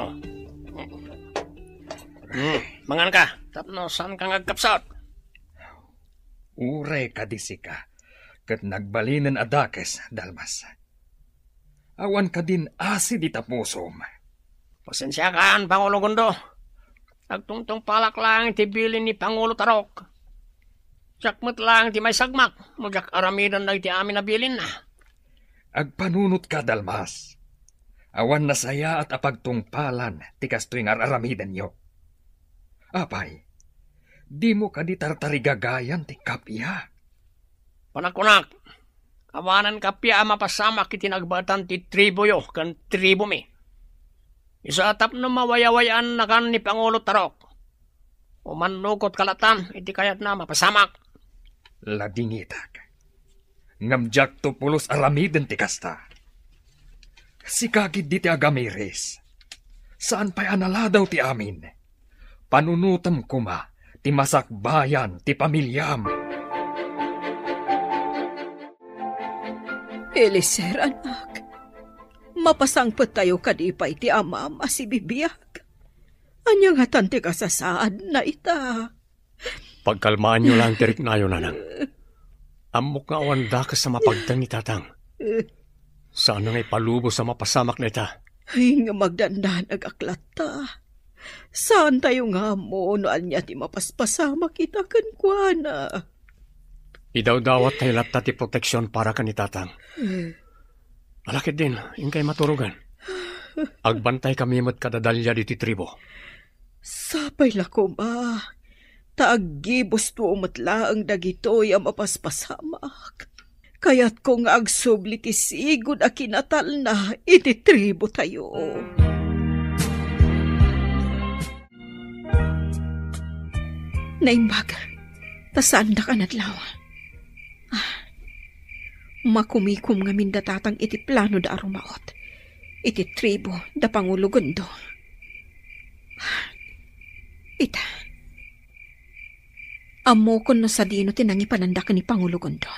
Hmm, manganka, tapno saanka nga agkapsut. Uray kadi sika, ket nagbalinen a dakes, Dalmas. Awan kadin asi dita pusom. Pasensiakan, Pangulo Gundo. Agtungtungpalak laeng ti bilin ni Pangulo Tarok. Siak met laeng ti maisagmak no diak aramiden dagiti amin a bilinna. Agpanunotka, Dalmas. Awan nasayaat a pagtungpalan ti kastoy nga ar-aramidenyo. Apay, dimo kadi tartarigagayan ti kappia? Panakunak, awanen kappia a mapasamak iti nagbaetan ti tribuyo ken tribumi. Isu a tapno mawayaway-annakan ni Pangulo Tarok. Umannukotka latta iti kayatna a mapasamak. Ladingitak. Ngem diakto pulos aramiden ti kasta. Sika ketdi ti agamiris. Saan pay a naladaw ti amin. Panunotem koma ti masakbayan ti pamiliam. Eliezer, anak, mapasangpettayo kadi pay ti amam a sibibiag? Ania ngatan ti kasasaadna ita? Pagkalmaanyo laeng ti riknayo, Nanang. Ammok nga awan dakes a mapagteng ni Tatang. Saan nga ipalubos a mapasamak dayta. Ay, nga magdandanagak latta. Saantayo nga ammo no ania ti mapaspasamak ita kenkuana. Idawdawattayo latta ti proteksion para ken ni Tatang. Ala ketdin, inkay maturogan. Agbantaykami met kada Dalia ditoy tribo. Sapay la koma, ta aggibusto met laeng dagitoy a mapaspasamak. Kayatko nga agsubli ti sigud a kinatalna iti tribotayo. Naimbag, ta saandak a nadlaw. Ah, makumikom ngamin da Tatang iti planoda a rumaot iti tribo da Pangulo Gundo. Ita, ammokon no sadino ti nangipananda ken ni Pangulo Gundo.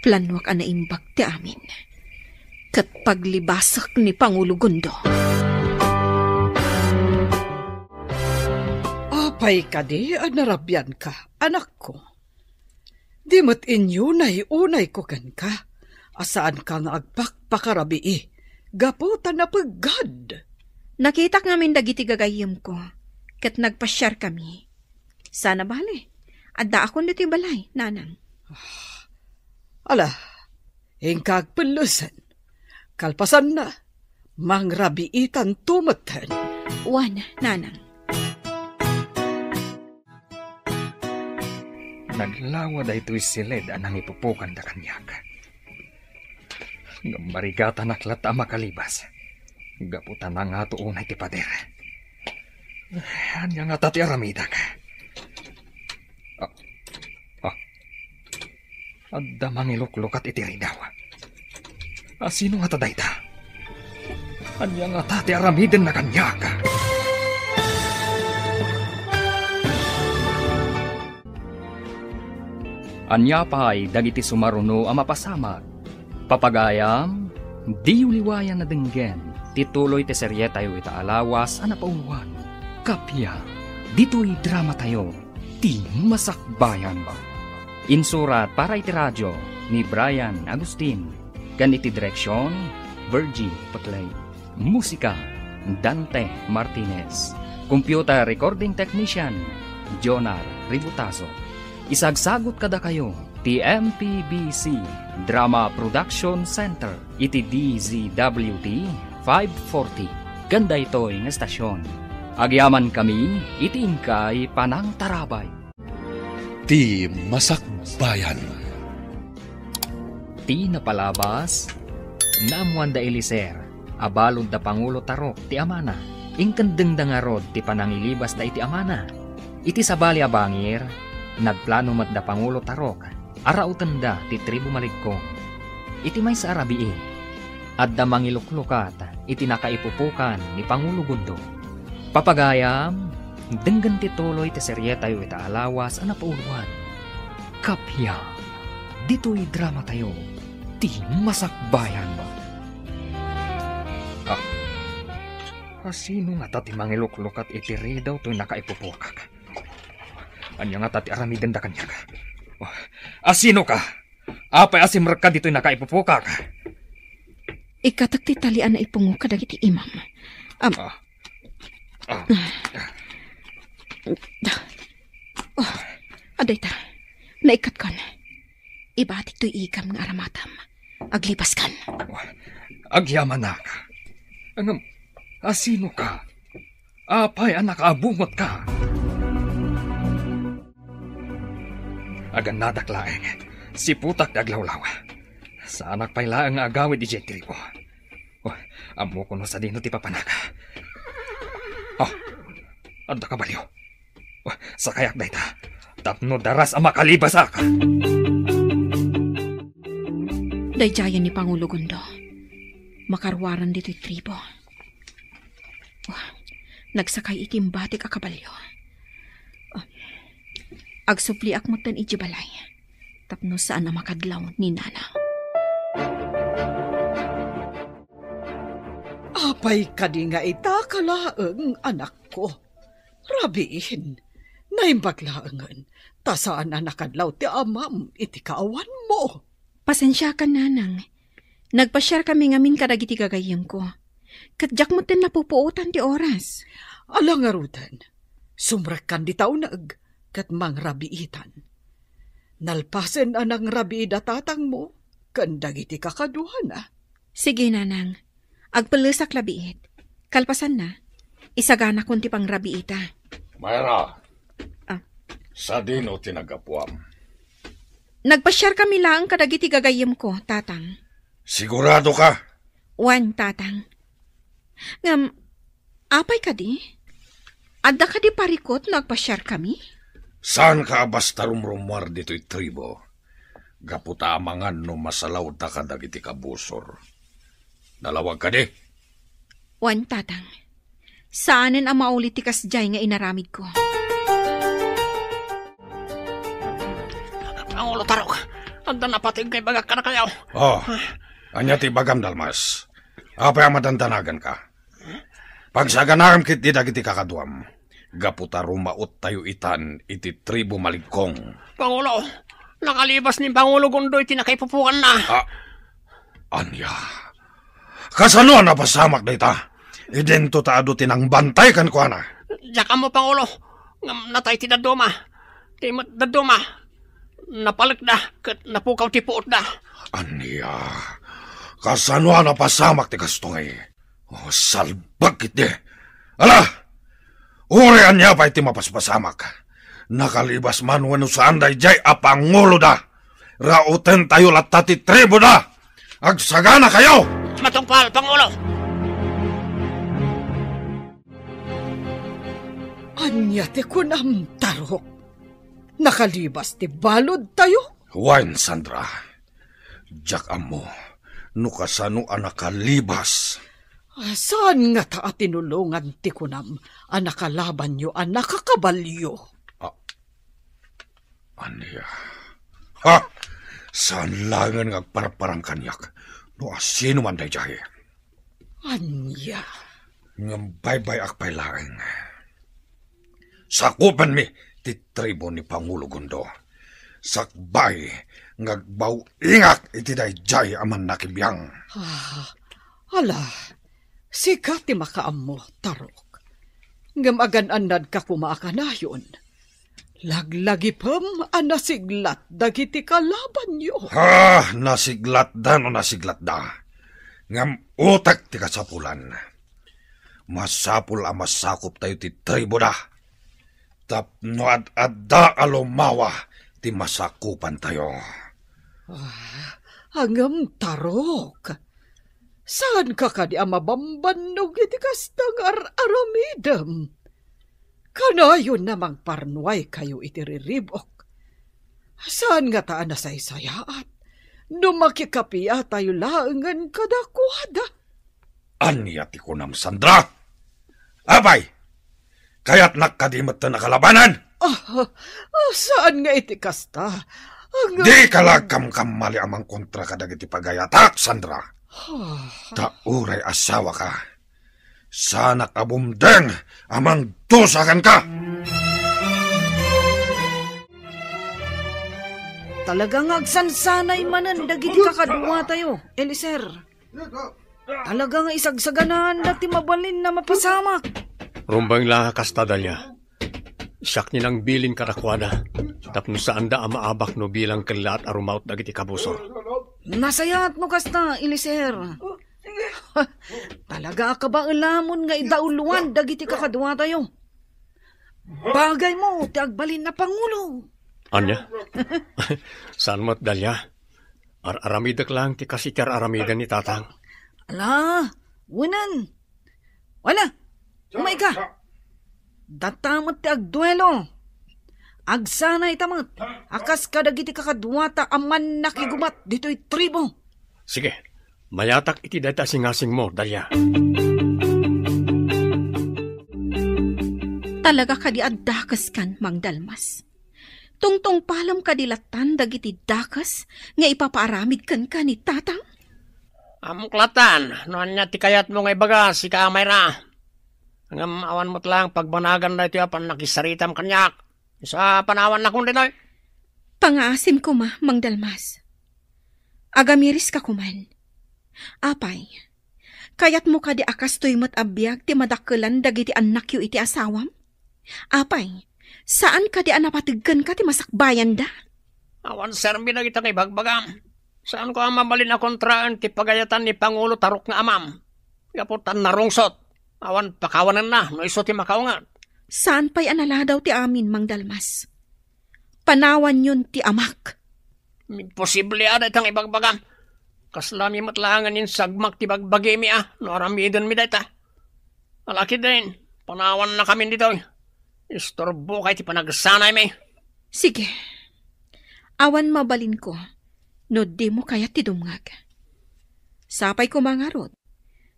Planuak a naimbag ti amin, ket paglibasek ni Pangulo Gundo. Apay kadi a narabianka, anakko? Di met inyunay-unayko kenka a saanka nga agpakpakarabii gapu ta napeggad. Nakitak ngamin dagiti gagayyemko, ket nagpasiarkami. Sana bale, addaakon ditoy balay, Nanang. Ala, inka agpellesen. Kalpasanna, mangrabiitanto metten. Wen, Nanang. Naglawa daytoy siled a nangipupokanda kaniak. Ngem marigatanak latta a makalibas. Gapu ta nangato unay ti pader. Ania ngata ti aramidek? Ah, ah. Adda mangiluklukat iti ridaw. A, sino ngata dayta? Ania ngata ti aramidenna kaniak? Ania pay dagiti sumaruno a mapasamak? Papagayam, diyo liwayan a denggen. ti tuloy ti serietayo ita a lawas a napauluan. Kappia, ditoy dramatayo, Ti Masakbayan. Insurat para iti radio ni Brian Agustin, ken iti direksion, Virgie Paclay. Musika, Dante Martinez. Computer recording technician, Jonar Ributazo. Isagsagut kadakayo ti M P B C Drama Production Center iti D Z W T five forty ken daytoy nga estasion. Agyamankami iti inkay panangtarabay. Ti Masakbayan. Ti napalabas, naammoan da Elicer a balud da Pangulo Tarok ti amana. Inkendengda ngarud ti panangilibasda iti amana. Iti sabali a bangir, nagplano met da Pangulo Tarok a rautenda ti tribu Maligkong. Iti maysa a rabii, adda mangiluklukat iti nakaipupokan ni Pangulo Gundo. Papagayam, denggen ti tuloy ti serietayo ita a lawas a napauluan. Kappia, ditoy dramatayo, Ti Masakbayan. Ah, asino ngata ti mangiluklukat iti ridaw toy nakaipupokak? Ania ngata ti aramidenda kaniak? Oh, asino ka? Apay a simrekka ditoy nakaipupokak? Ikkatek ti talian a ipungo kadagiti imam. Am- Ah. Ah. Oh, adayta. Naikkatkan. Ibatik toy igam nga aramatam. Aglibaskan. Agyamanak. Ngem, asino ka? Apay a nakaabungot ka? Agannadak laeng, siputak ti aglawlaw. Saanak pay laeng nga agawid idiay tribo. Oh, ammok no sadino ti papanak. Oh, adda kabalio. Oh, sakayak dayta. Tapno daras a makalibasak. Daydiayen ni Pangulo Gundo. Makaruaren ditoy tribo. Oh, nagsakay iti imbatik a kabalio. Oh, agsubliak metten idiay balay. Tapno saan a makadlaw ni Nanang. Apay kadi nga ita ka laeng, anakko? Rabiin, naimbag laengen, ta saan a nakadlaw ti amam iti kaawanmo. Pasensiakan, Nanang. Nagpasiarkami ngamin kadagiti gagayyemko. Ket diak metten napupuotan ti oras. Ala ngaruden, sumrekkan dita uneg ket mangrabiitan. Nalpasen a nangrabiida tatangmo ken dagiti kakaduana. Sige, Nanang. Agpellesak la biit. Kalpasanna, isaganakon ti pangrabiita. Myra, Ah. Sadino ti naggapuam? Nagpasiarkami laeng kadagiti gagayyemko, Tatang. Sigurado ka? Wen, Tatang. Ngem, apay kadi? Adda kadi parikut no agpasiarkami? Saanka a basta rumrumuar ditoy tribo, gapu ta amangan no masalawdaka dagiti kabusor. Nalawag kadi? Wen, Tatang. Saanen a mauli ti kasdiay nga inaramidko. Pangulo Tarok, adda napateg nga ibagak kadakayo. Oh, ania ti ibagam, Dalmas? Apay a madandanaganka? Pagsaganaam ketdi dagiti kakaduam, gapu ta rumaottayo itan iti tribu Maligkong. Pangulo, nakalibas ni Pangulo Gundo iti nakaipupokanna. Ah, ania? Kasano a napasamak dayta? Idinto ta adu ti nangbantay kenkuana. Diak ammo, Pangulo, ngem natay ti dadduma. Ti met dadduma, napalekda ket napukaw ti puotda. Ania? Kasano a napasamak ti kastoy? Oh, salbag ketdi. Ala! Uray ania pay ti mapaspasamak. Nakalibas man wenno saan daydiay a panguloda. Rautentayo latta ti tribuda. Agsaganakayo! Matungpal, Pangulo! Ania ti kunam, Tarok? Nakalibas ti baludtayo? Wen, Sandra. Diak ammo no kasano a nakalibas. Ah, saan ngata a tinulongan ti kunam a nakalabanyo a nakakabalio? Ah, ania? Ha? Saan laengen nga agparparang kaniak no asino man daydiay? Ania? Ngem baybay-ak pay laeng. Sakupenmi ti tribu ni Pangulo Gondo. Sakbay nga agbaw-ingak iti daydiay a mannakibiang. Ah, ala, sika ti makaammo, Tarok. Ngem agan-annadka koma a kanayon. Laglagipem a nasiglat dagiti kalabanyo. Ah, nasiglatda no nasiglatda. Ngem utek ti kasapulan. Masapul a masakuptayo ti tribuda. Tapno ad-adda a lumawa ti masakupantayo. Ah, ngem Tarok, saanka kadi a mabambannog iti kasta nga ar-aramidem? Kanayon a mangparnuaykayo iti riribuk. Saan ngata a nasaysayaat no makikapiatayo laengen kadakuada? Ania ti kunam, Sandra? Apay, kayatnak kadi metten a kalabanen? Ah, ah, saan nga iti kasta. Ang Dika la kamkamali a mangkontra kadagiti pagayatak, Sandra. Ah. Ta uray asawaka, saanak a bumdeng a mangdusa kenka. Talaga nga agsansanay manen dagiti kakaduatayo, Eliezer. Talaga nga isagsaganaanda ti mabalin a mapasamak. Rumbeng la nga kasta, Dalia. Siak ni nangbilin kadakuada, tapno saanda a maabak no bilang kellaat a rumaut dagiti kabusor. Nasayaat no kasta, Eliezer. Talaga a kabaelamon nga idauloan dagiti kakaduatayo. Bagaymo ti agbalin a pangulo. Ania? Saan met, Dalia? Ar-aramidek laeng ti kastoy ti ar-aramiden ni Tatang. Ala, wenen. Wala, umayka. Data met ti agduelo. Agsanayta met a kas kadagiti kakaduata a mannakigubat ditoy tribu. Sige, mayatak iti dayta a singasingmo, Dalia. Talaga kadi a dakeskan, Mang Dalmas? Tungtungpalem kadi lattan dagiti dakes nga ipapaaramid kenka ni Tatang? Ammok lattan no ania ti kayatmo nga ibaga, sika a Mayra. Ngem awan met laeng pagbanagan daytoy a pannakisaritam kaniak. Isu a panawannakon ditoy. Pangaasim koma, Mang Dalmas. Agamiris ka koman. Apay, kayatmo kadi a kastoy met a biag ti madakkelan dagiti annakyo iti asawam? Apay, saan kadi a napateg kenka ti masakbayanda? Awan serbi dagita nga ibagbagam. Saanko a mabalin a kontraen ti pagayatan ni Pangulo Tarok nga amam. Gapu ta narungsot, awan pakawanenna no isu ti makaunget. Saan pay a naladaw ti amin, Mang Dalmas. Panawanyon ti amak. Imposible a dayta nga ibagbagam. Kaslami met laengen insagmak ti bagbagimi a no aramidenmi dayta. Alakiden, panawannakamin ditoy. Istorbokay ti panagsanaymi. Sige. Awan mabalinko no dimo kayat ti dumngeg. Sapay koma ngarud,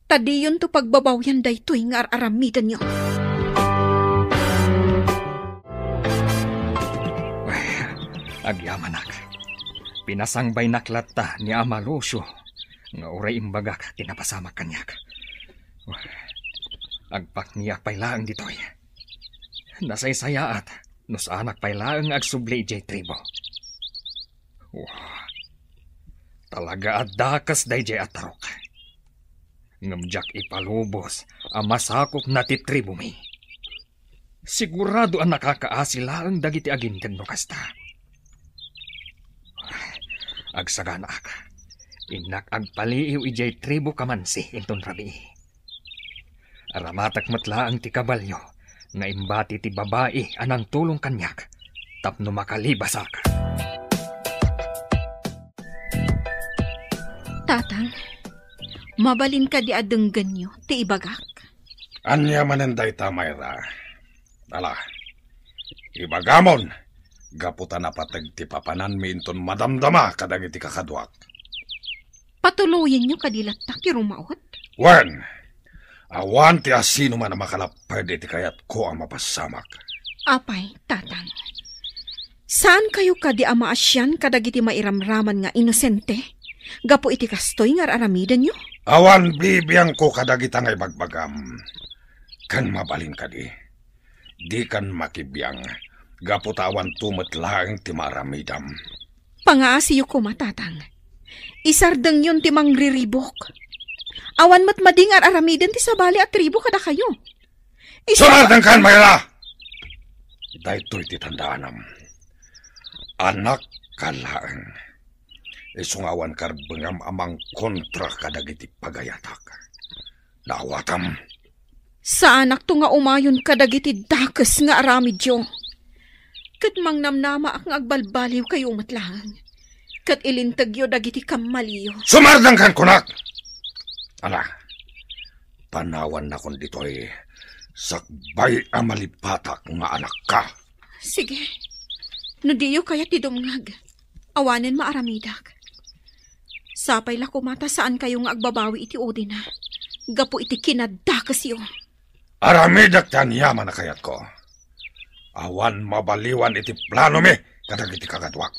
ta diyonto pagbabawian daytoy nga ar-aramidenyo. Wen, agyamanak. Pinasangbaynak latta ni Ama Lucio nga uray imbagak ti napasamak kaniak. Wen, agpakniak pay laeng ditoy. Nasaysayaat no saanak pay laeng nga agsubli idiay tribu. Wah, talaga a dakes daydiay a Tarok. Ngem diak ipalubos a masakupna ti tribumi. Sigurado a nakakaasi laeng dagiti aginteg no kasta. Agsaganaak, innak agpaliiw idiay tribu Kamansi inton rabii. Aramatek met laeng ti kabalio nga imbati ti babai a nangtulong kaniak tapno makalibasak. Tatang, mabalin kadi a denggenyo ti ibagak? Ania manen dayta, Mayra? Ala, ibagamon, gapu ta napateg ti papananmi inton madamdama kadagiti kakaduak. Patuloyenyo kadi latta ti rumaut? Wen, awan ti asinoman a makalapped iti kayatko a mapasamak. Apay, Tatang, saankayo kadi a maasian kadagiti mairamraman nga inosente gapu iti kastoy nga ar-aramidenyo? Awan bibiangko kadagita nga ibagbagam. Ken mabalin kadi, dikan makibiang, gapu ta awanto met laeng ti maaramidam. Pangaasiyo koma, Tatang. Isardengyon ti mangriribok. Awan met madi nga ar-aramiden ti sabali a tribo kadakayo. Isa- Sumardengkan, Mayra! Daytoy ti tandaanam. Anakka laeng. Isu nga awan karbengam a mangkontra kadagiti pagayatak. Naawatam. Saanakto nga umayon kadagiti dakes nga aramidyo. Ket mangnamnamaak nga agbalbaliwkayo met laeng. Ket ilintegyo dagiti kammaliyo. Sumardengkan, kunak! Ala, panawannakon ditoy sakbay a malipatak nga anakka. Sige. No diyo kayat ti dumngeg, awanen maaramidak. Sapay la koma ta saankayo nga agbabawi iti udina gapu iti kinadakesyo. Aramidek ti aniaman a kayatko. Awan mabaliwan iti planomi kadagiti kagaduak.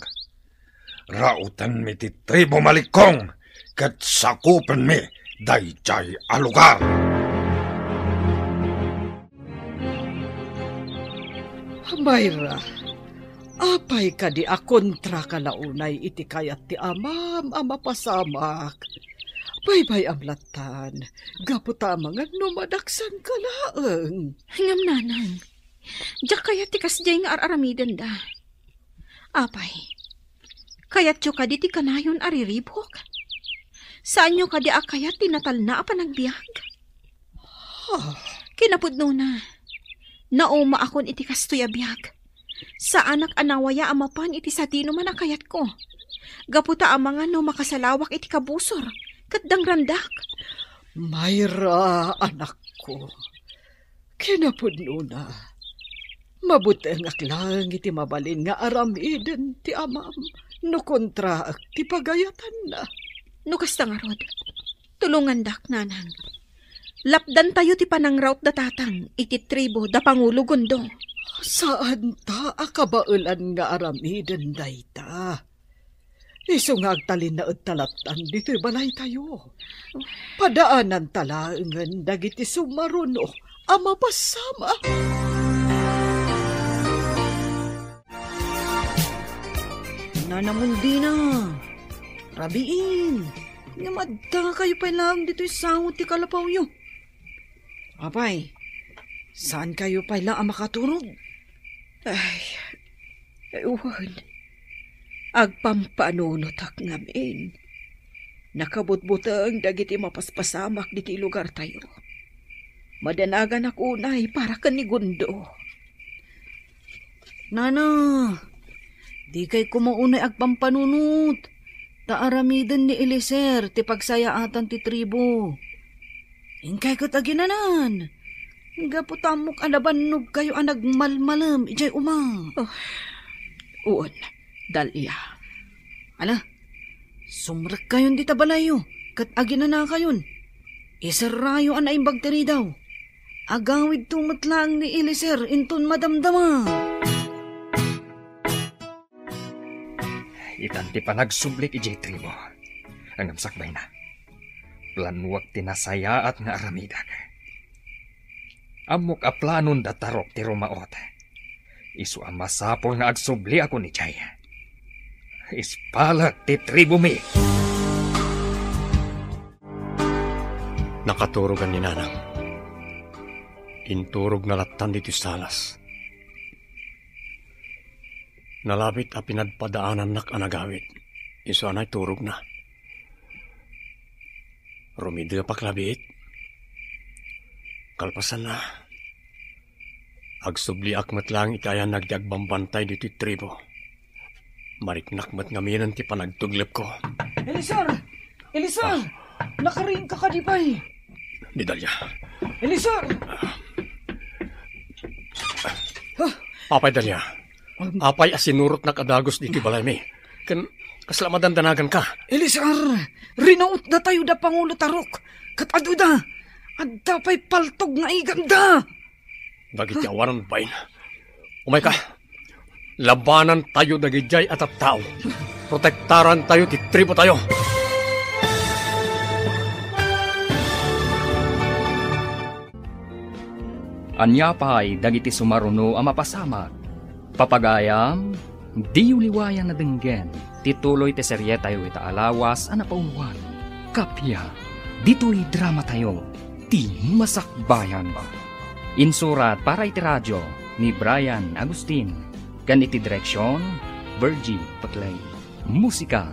Raotenmi ti tribo Malikkong ket sakupenmi daydiay a lugar. Mayra, apay kadi a kontraka la unay iti kayat ti amam a mapasamak? Baybay-am lattan, gapu ta amangan no madaksanka laeng. Ngem, Nanang, diak kayat ti kasdiay nga ar-aramidenda. Apay, kayatyo kadi ti kanayon a riribuk? Saanyo kadi a kayat ti natalna a panagbiag? Ah. Kinapudnona, naumaakon iti kastoy a biag. Saanak a nawaya a mapan iti sadinoman a kayatko. Gapu ta amangan no makasalawak iti kabusor ket dangrandak. Mayra, anakko. Kinapudnona, mabutengak laeng iti mabalin nga aramiden ti amam no kontraek ti pagayatanna. No kasta ngarud, tulongandak, Nanang. Lapdantayo ti panangraut da Tatang iti tribo da Pangulo Gundo. Saanta a kabaelan nga aramiden dayta. Isu nga agtalinnaedta lattan ditoy balaytayo. Padaananta laengen dagiti sumaruno a mapasamak. Nanang Undina, rabiin, ngem addakayo pay laeng ditoy sango ti kalapawyo. Apay, saankayo pay la a makaturog? Ay, ay, wen. Agpampanunotak ngamin. Nakabutbuteng dagiti mapaspasamak ditoy lugartayo. Madanaganak unay para ken ni Gundo. Nana, dikay koma unay agpampanunot, ta aramiden ni Eliezer ti pagsayaatan ti tribu. Inkay ket aginanan, gapu ta ammok a nabannogkayo a nagmalmalem idiay uma. Oh, wen, Dalia. Ala, sumrekkayon dita balayyo, ket aginanakayon. Iserrayo a naimbag ti ridaw. Agawidto met laeng ni Eliezer inton madamdama. Itan ti panagsublik idiay tribo. Ngem sakbayna, planuak ti nasayaat nga aramidek. Ammok a planon da Tarok ti rumaot. Isu a masapul nga agsubliakon idiay. Ispalek ti tribomi. Nakaturogan ni Nanang. Inturogna lattan ditoy salas. Nalabit a pinadpadaanannak a nagawid. Isu a naiturogna. Rumidepak labiit. Kalpasanna, agsubliak met laeng iti ayanag ti agbambantay ditoy tribo. Mariknak met ngaminen ti panagtuglepko. Eliezer! Eliezer! Ah. Nakariingka kadi pay? Ni Dalia. Eliezer! Ah. Apay, Dalia? Um. Apay a sinurotnak a dagus ditoy balaymi? Ken kasla madandanaganka? Eliezer, rinautdatayo da Pangulo Tarok, ket aduda, adda pay paltog nga iganda. Dagiti awanan bain. Umayka. Labanantayo dagidiay a tattao. Protektarantayo ti tribotayo. Ania pay dagiti sumaruno a mapasamak? Papagayam, diyo liwayan a denggen ti tuloy ti serietayo ita a lawas a napauluan. Kappia, ditoy dramatayo, Ti Masakbayan. Insurat para iti radio ni Brian Agustin, ken iti direksion, Virgie Paclay. Musika,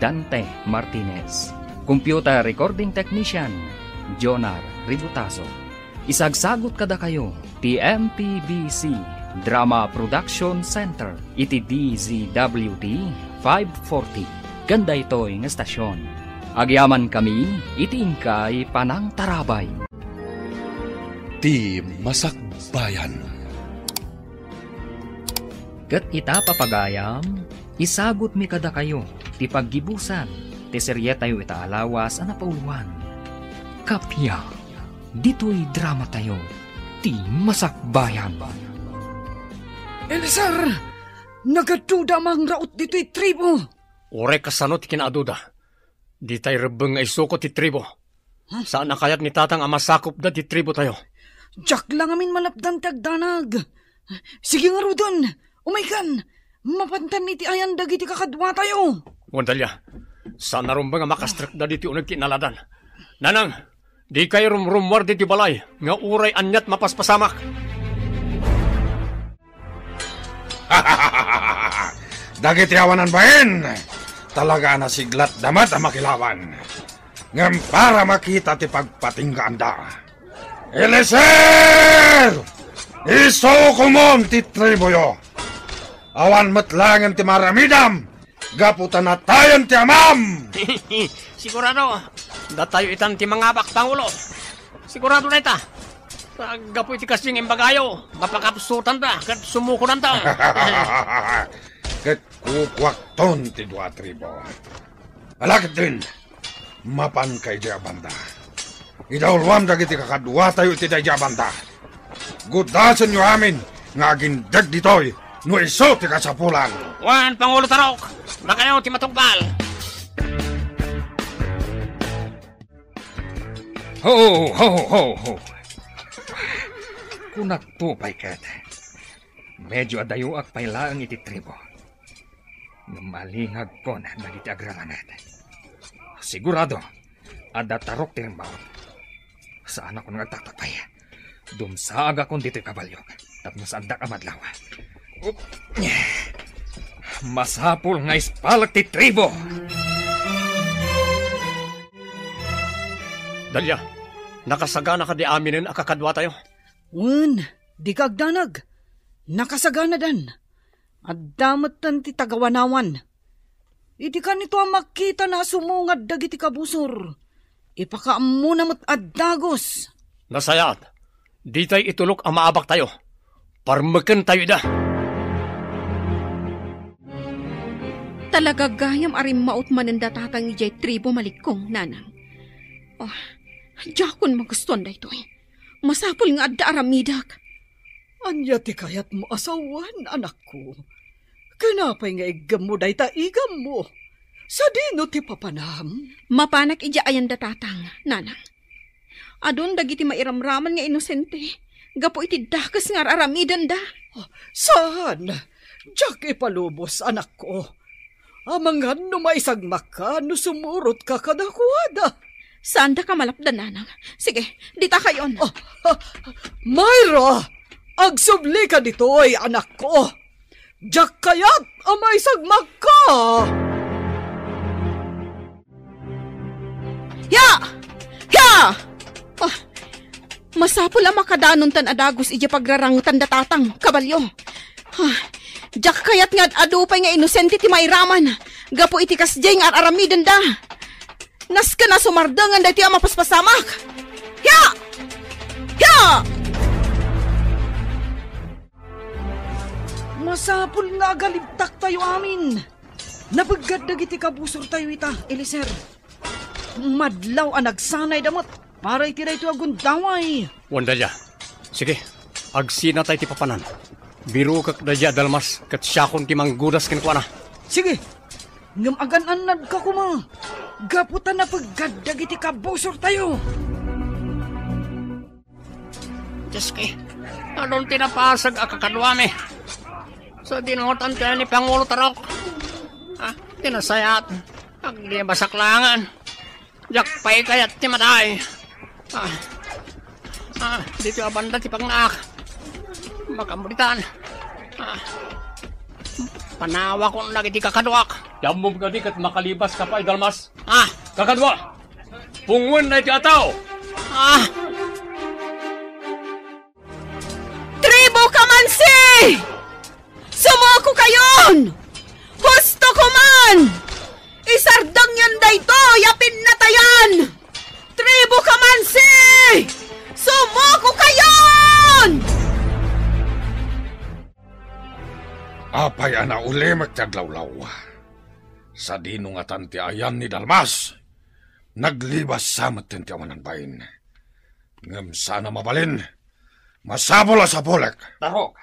Dante Martinez. Computer recording technician, Jonar Ributazo. Isagsagut kadakayo ti M P B C Drama Production Center iti D Z W T five forty ken daytoy nga estasion. Agyamankami iti inkay panangtarabay. Ti Masakbayan. Ket ita, papagayam, isagutmi kadakayo ti paggibusan ti serietayo ita a lawas a napauluan. Kappia, ditoy dramatayo, Ti Masakbayan. Eliezer! Nagaduda a mangraot ditoy tribo! Uray kasano ti kinaaduda? Ditay rebbeng nga isuko ti tribo. Huh? Saan a kayat ni Tatang a masakupda ti tribotayo. Diak la ngamin malapdan ti agdanag. Sige ngaruden, umaykan. Mapantan iti ayan dagiti kakaduatayo. Wen, Dalia, saan a rumbeng a makastrekda ditoy uneg ti inaladan. Nanang, dikay rumrummuar ditoy balay nga uray aniat mapaspasamak. Dagiti awanan bain, talaga a nasiglatda met a makilaban. Ngem para makita ti pagpatinggaanda, Eliezer! Isukomon ti triboyo! Awan met laengen ti maaramidam gapu ta natayan ti amam! Sigurado, datayo itan ti mangabak, Pangulo. Sigurado dayta. Gapu iti kasdi nga imbagayo, mapakapsutanda ket sumukonanda. Ket kukuakton ti dua a tribo. Ala ketdin, mapanka idiay a banda. Idawluam dagiti kakaduatayo iti daydiay a banda. Gudasenyo amin nga agindeg ditoy no isu ti kasapulan. Wen, Pangulo Tarok, dakayo ti matungpal. Ho, ho, ho, ho. Kunakto pay ket, medyo adayoak pay laeng iti tribo. Ngem malingagkon dagiti agraramed. Sigurado, adda tarok ti rimmaut. Saanakon nga agtaktak pay. Dumsaagakon ditoy kabalio tapno saandak a madlaw. Up. Masapul nga ispalek ti tribo. Dalia, nakasagana kadi aminen a kakaduatayo? Wen, dika agdanag. Nakasaganadan. Adda metten ti tagawanawan. Idi kanito a makitana a sumungad dagiti kabusor, ipakaammona met a dagus. Nasayaat, ditay itulok a maabaktayo. Parmekentayo ida. Talaga gayam a rimmaut manen da Tatang idiay tribo, malikkong, Nanang. Oh, diakon magustuan daytoy. Masapul nga adda aramidek. Ania ti kayatmo a sawen, anakko? Ken apay nga iggemmo dayta igammo? Sadino ti papanam? Mapanak idiay ayan da Tatang, Nanang. Adun dagiti mairamraman nga inosente gapu iti dakes nga ar-aramidenda. Saan? Diak ipalubos, anakko. Amangan no maisagmakka no sumurotka kadakuada. Saandaka malapdan, Nanang. Sige, ditakayon. Ah, ah, Myra! Agsublika ditoy, anakko. Diak kayat a maisagmakka. Ya! Ya! Ah, masapul a makadanontan a dagus idiay pagrarangetan da Tatang, kabalio. Ah, diak kayat nga ad-adu pay nga inosente ti mairaman gapu iti kasdiay nga ar-aramidenda. Nasken a sumardengen daytoy a mapaspasamak. Ya! Ya! Masapul nga agalibtaktayo amin. Napeggad dagiti kabusortayo ita, Eliezer. Madlaw a nagsanayda met para iti daytoy a gundaway. Wen, Dalia. Sige, agsinatay ti papanan. Birukek daydiay a dalmas ket siakon ti manggudas kenkuana. Sige, ngem agan-annadka koma gapu ta napeggad dagiti kabusortayo. Diyos ko, eh. Adun ti napasag a kakaduami. Sa dinutan ti ni Pangulo Tarok. Ah, ti nasayat. Aglibasak langan. Diak pay kayat ti matay. Ah, ah, ditoy a banda ti pangnak. Makamulitan. Ah, panawakon dagiti kakaduak. Ti ammom kadi ket makalibaska pay, Dalmas. Ah, kakadua. Pungoen na iti ataw. Ah, Tribu Kamansi! Sumuko kayon! Husto ko man! Isardengyon daytoy a pinnatayan! Tribu Kamansi! Sumuko kayon! Apay a naulimek ti aglawlaw? Sadino ngatan ti ayan ni Dalmas? Naglibas sa met ti awanan bain. Ngem saan a mabalin. Masapul a sapulek. Tarok,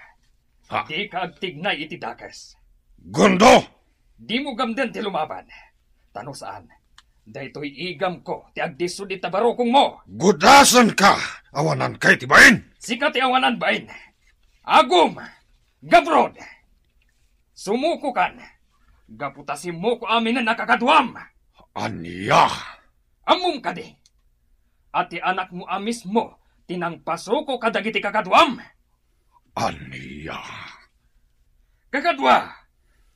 ha? Dika agtignay iti dakes. Gundo! Dimo gamden ti lumaban. Ta no saan, daytoy igamko ti agdisud ita barukongmo. Gudasenka! Awananka iti bain! Sika ti awanan bain. Agum! Gabrod! Sumukokan, gapu ta simmuko aminen a kakaduam. Ania? Ammom kadi a ti anakmo a mismo ti nangpasuko kadagiti kakaduam? Ania? Kakadua,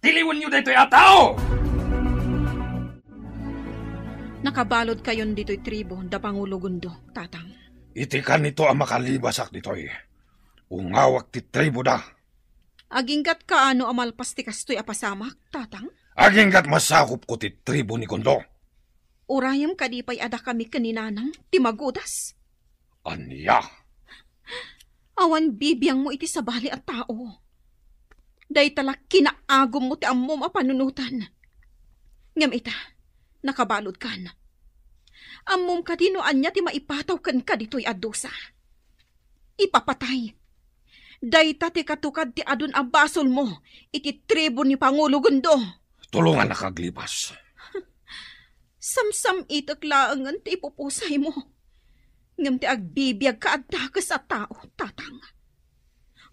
tiliwenyo daytoy a tao! Nakabaludkayon ditoy tribu da Pangulo Gundo, Tatang. Iti kanito a makalibasak ditoy, ungawak ti tribuda. Aginggatka no a malpas ti kastoy a pasamak, Tatang? Aginggat masakopko ti tribu ni Gundo. Urayem kadi pay a dakami ken ni Nanang ti magudas? Ania? Awan bibiangmo iti sabali a tao. Dayta la kinaagummo ti ammom a panunotan. Ngem ita, nakabaludkan. Ammom kadi no ania ti maipataw kenka ditoy a dusa? Ipapatay. Dayta ti katukad ti adun a basolmo iti tribu ni Pangulo Gundo. Tulongannak aglibas. Samsam-itek laengen ti ipupusaymo. Ngem ti agbibiagka a dakes a tao, Tatang.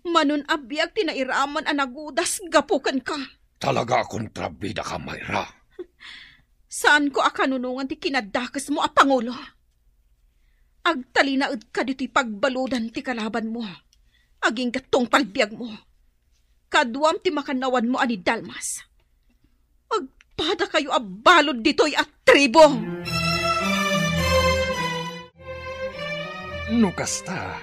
Manon a biag ti nairaman a nagudas gapu kenka. Talaga a kontrabidaka, Mayra. Saanko a kanunongan ti kinadakesmo a pangulo. Agtalinaedka ditoy pagbaludan ti kalabanmo. Agingga tungpal biagmo. Kaduam ti makannawanmo a ni Dalmas. Agpadakayo a balud ditoy a tribo! No kasta,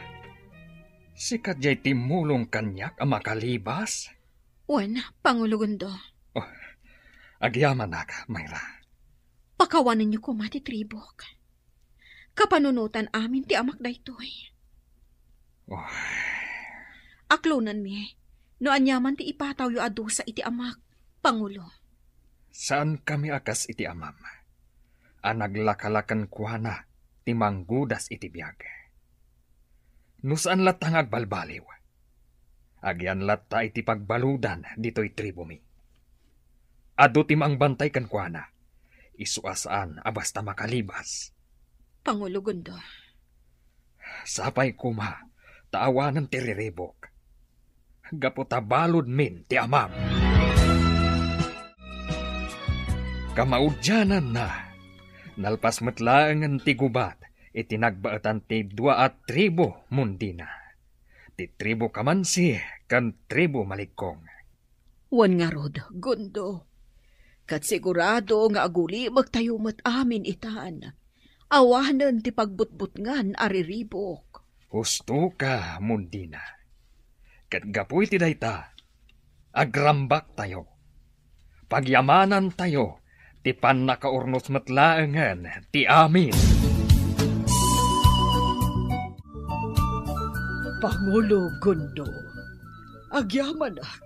sika diay timmulong kaniak a makalibas? Wen, Pangulo Gundo. Oh, agyamanak, Mayra. Pakawanenyo koma ti tribok. Kapanunotan amin ti amak daytoy. Oh. Aklonenmi no aniaman ti ipatawyo a dusa iti amak, Pangulo. Saankami a kas iti amam, a naglakala kenkuana ti manggudas iti biag. No saan latta nga agbalbaliw, agian latta iti pagbaludan ditoy tribomi. Adu ti mangbantay kenkuana, isu a saan a basta makalibas. Pangulo Gundo. Sapay koma ta awanen ti riribok, gapu ta baludmin ti amam. Kamaudiananna, nalpas met laengen ti gubat iti nagbaetan ti dua a tribu Mundina, ti tribu Kamansi ken tribu Maligkong. Wen ngarud, Gundo, ket sigurado nga agulimektayo met amin itan. Awanen ti pagbutbutngan a riribok. Husto ka, Mundina. Ket gapu iti dayta, agrambaktayo. Pagyamanantayo ti pannakaurnos met laengen ti amin. Pangulo Gundo, agyamanak,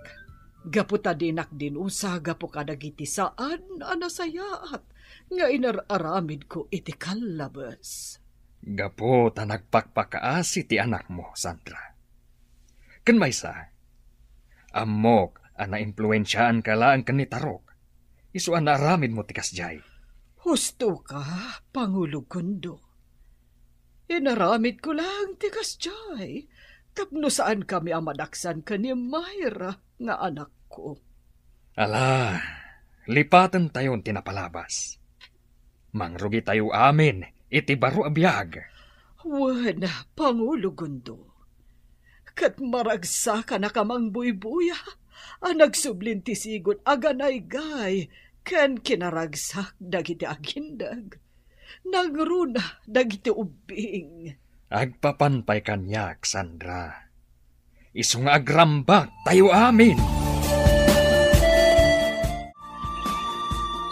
gapu ta dinak dinusa gapu kadagiti saan a nasayaat nga inar-aramidko iti kallabes. Gapu ta nagpakpakaasi ti anakmo, Sandra. Ken maysa, ammok a naimpluensiaanka laeng ken ni Tarok, isu a naaramidmo ti kasdiay. Husto ka, Pangulo Gundo. Inaramidko laeng ti kasdiay, tapno saankami a madaksan ken ni Myra nga anakko. Ala, lipatentayon ti napalabas. Mangrugitayo amin iti baro a biag. Wen, Pangulo Gondo, ket maragsakan a kamangbuybuya a nagsublin ti sigud a ganaygay ken kinaragsak dagiti agindeg. Nangruna dagiti ubbing. Agpapan pay kaniak, Sandra. Isu nga agrambak tayo amin.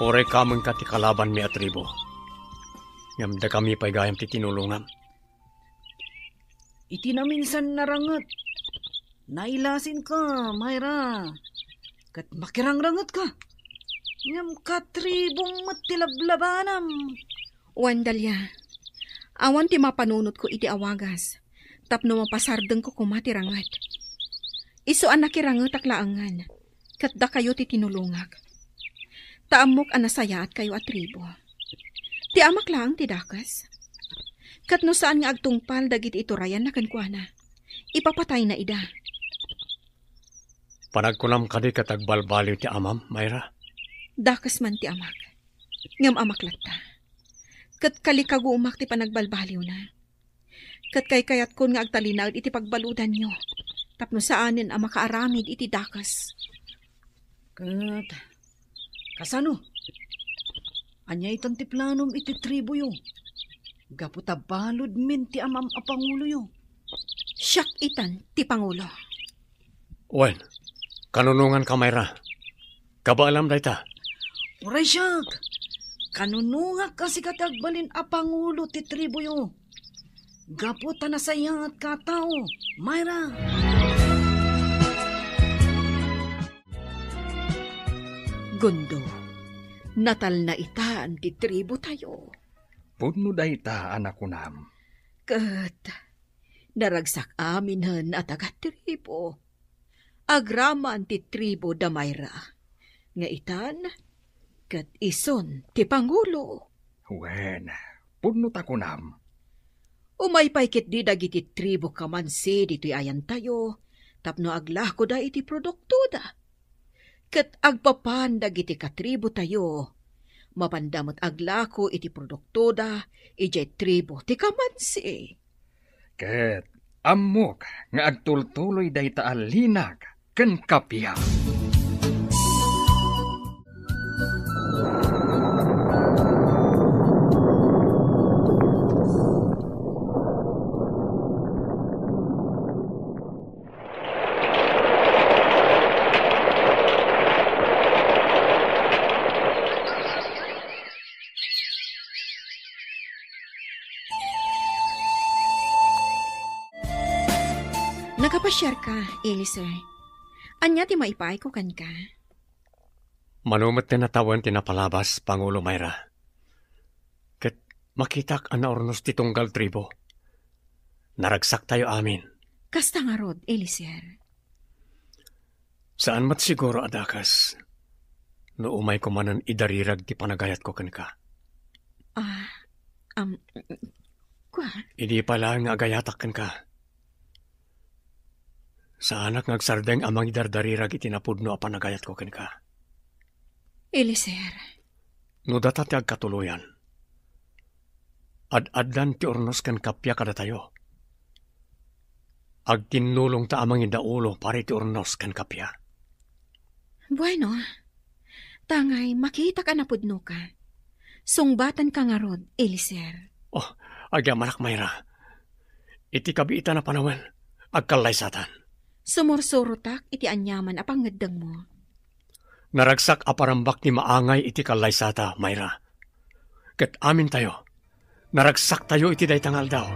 Uray kamenka ti kalabanmi a tribo. Ngem dakami pay gayam ti tinulongam. Iti naminsan naranget, nailasinka, Myra. Ket makirangrangetka. Ngem katribom met ti lablabanam. Wen, Dalia, awan ti mapanunotko iti awagas, tapno mapasardengko koma ti ranget. Isu a nakirangetak laengen, ket dakayo ti tinulongak. Ta ammok a nasayaatkayo a tribo. Ti amak laeng ti dakes. Ket no saan nga agtungpal dagiti iturayanna kenkuana, ipapatayna ida. Panagkunam kadi ket agbalbaliw ti amam, Myra? Dakes man ti amak. Ngem amak latta. Ket kalikagumak ti panagbalbaliwna. Ket kaykayatkon nga agtalinaed iti pagbaludanyo, tapno saanen a makaaramid iti dakes. Ket kasano? Ania itan ti planom iti triboyo? Gapu ta baludmin ti amam a panguloyo. Siak itan ti pangulo. Wen, kanunonganka, Myra. Kabaelam dayta. Uray siak, kanunongak a sika ti agbalin a pangulo ti triboyo. Gapu ta nasayaatka a tao, Myra. Gondo, natalna itan ti tribotayo. Pudno dayta a nakunam. Ket naragsak aminen a taga-tribo. Agraman ti tribo da Myra. Nga itan, ket isun ti pangulo. Wen, pudno ta kunam. Umay pay ketdi dagiti tribo kamansi ditoy ayantayo tapno aglakoda iti produktoda. Ket agpapan dagiti katribotayo, mapanda met aglako iti produktoda idiay tribo ti kamansi. Ket ammok nga agtultuloy dayta a linag ken kappia. Nakapasiarka, Eliezer. Ania ti maipaayko kenka? Mano met ti natawen ti napalabas, Pangulo Myra. Ket makitak a naurnos ti tunggal tribo. Naragsaktayo amin. Kasta ngarud, Eliezer. Saan met siguro a dakes no umayko manen idarirag ti panagayatko kenka. Ah, am, kua? Idi pay laeng nga agayatak kenka, saanak nga agsardeng a mangidardarirag iti napudno a panagayatko kenka. Eliezer. No data ti agkatuloyan, ad-addan ti urnos ken kappia kadatayo. Agtinnulongta a mangidaulo para iti urnos ken kappia. Bueno, tangay makitak a napudnoka. Sungbatanka ngarud, Eliezer. Oh, agyamanak, Myra. Iti kabiitan a panawen, agkallaysatan. Sumursurotak iti aniaman a pangngeddengmo. Naragsak a parambak ti maangay iti kallaysata, Myra. Ket amintayo, naragsaktayo iti dayta nga aldaw.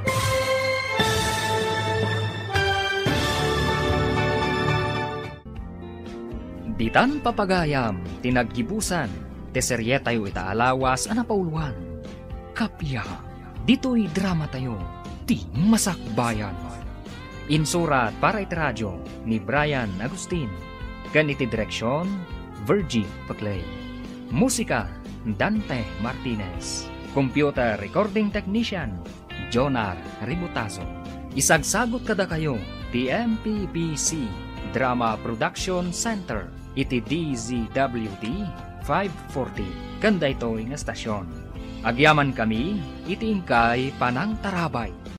Ditan papagayam ti naggibusan ti serietayo ita a lawas a napauloan. Kappia, ditoy dramatayo, ti Masakbayan. Insurat para iti radio ni Brian Agustin, ken iti direksion, Virgie Paclay. Musika, Dante Martinez. Computer recording technician, Jonar Ributazo. Isagsagut kadakayo ti M P B C Drama Production Center iti D Z W D five forty ken daytoy nga stasyon. Agyamankami iti inkay panangtarabay.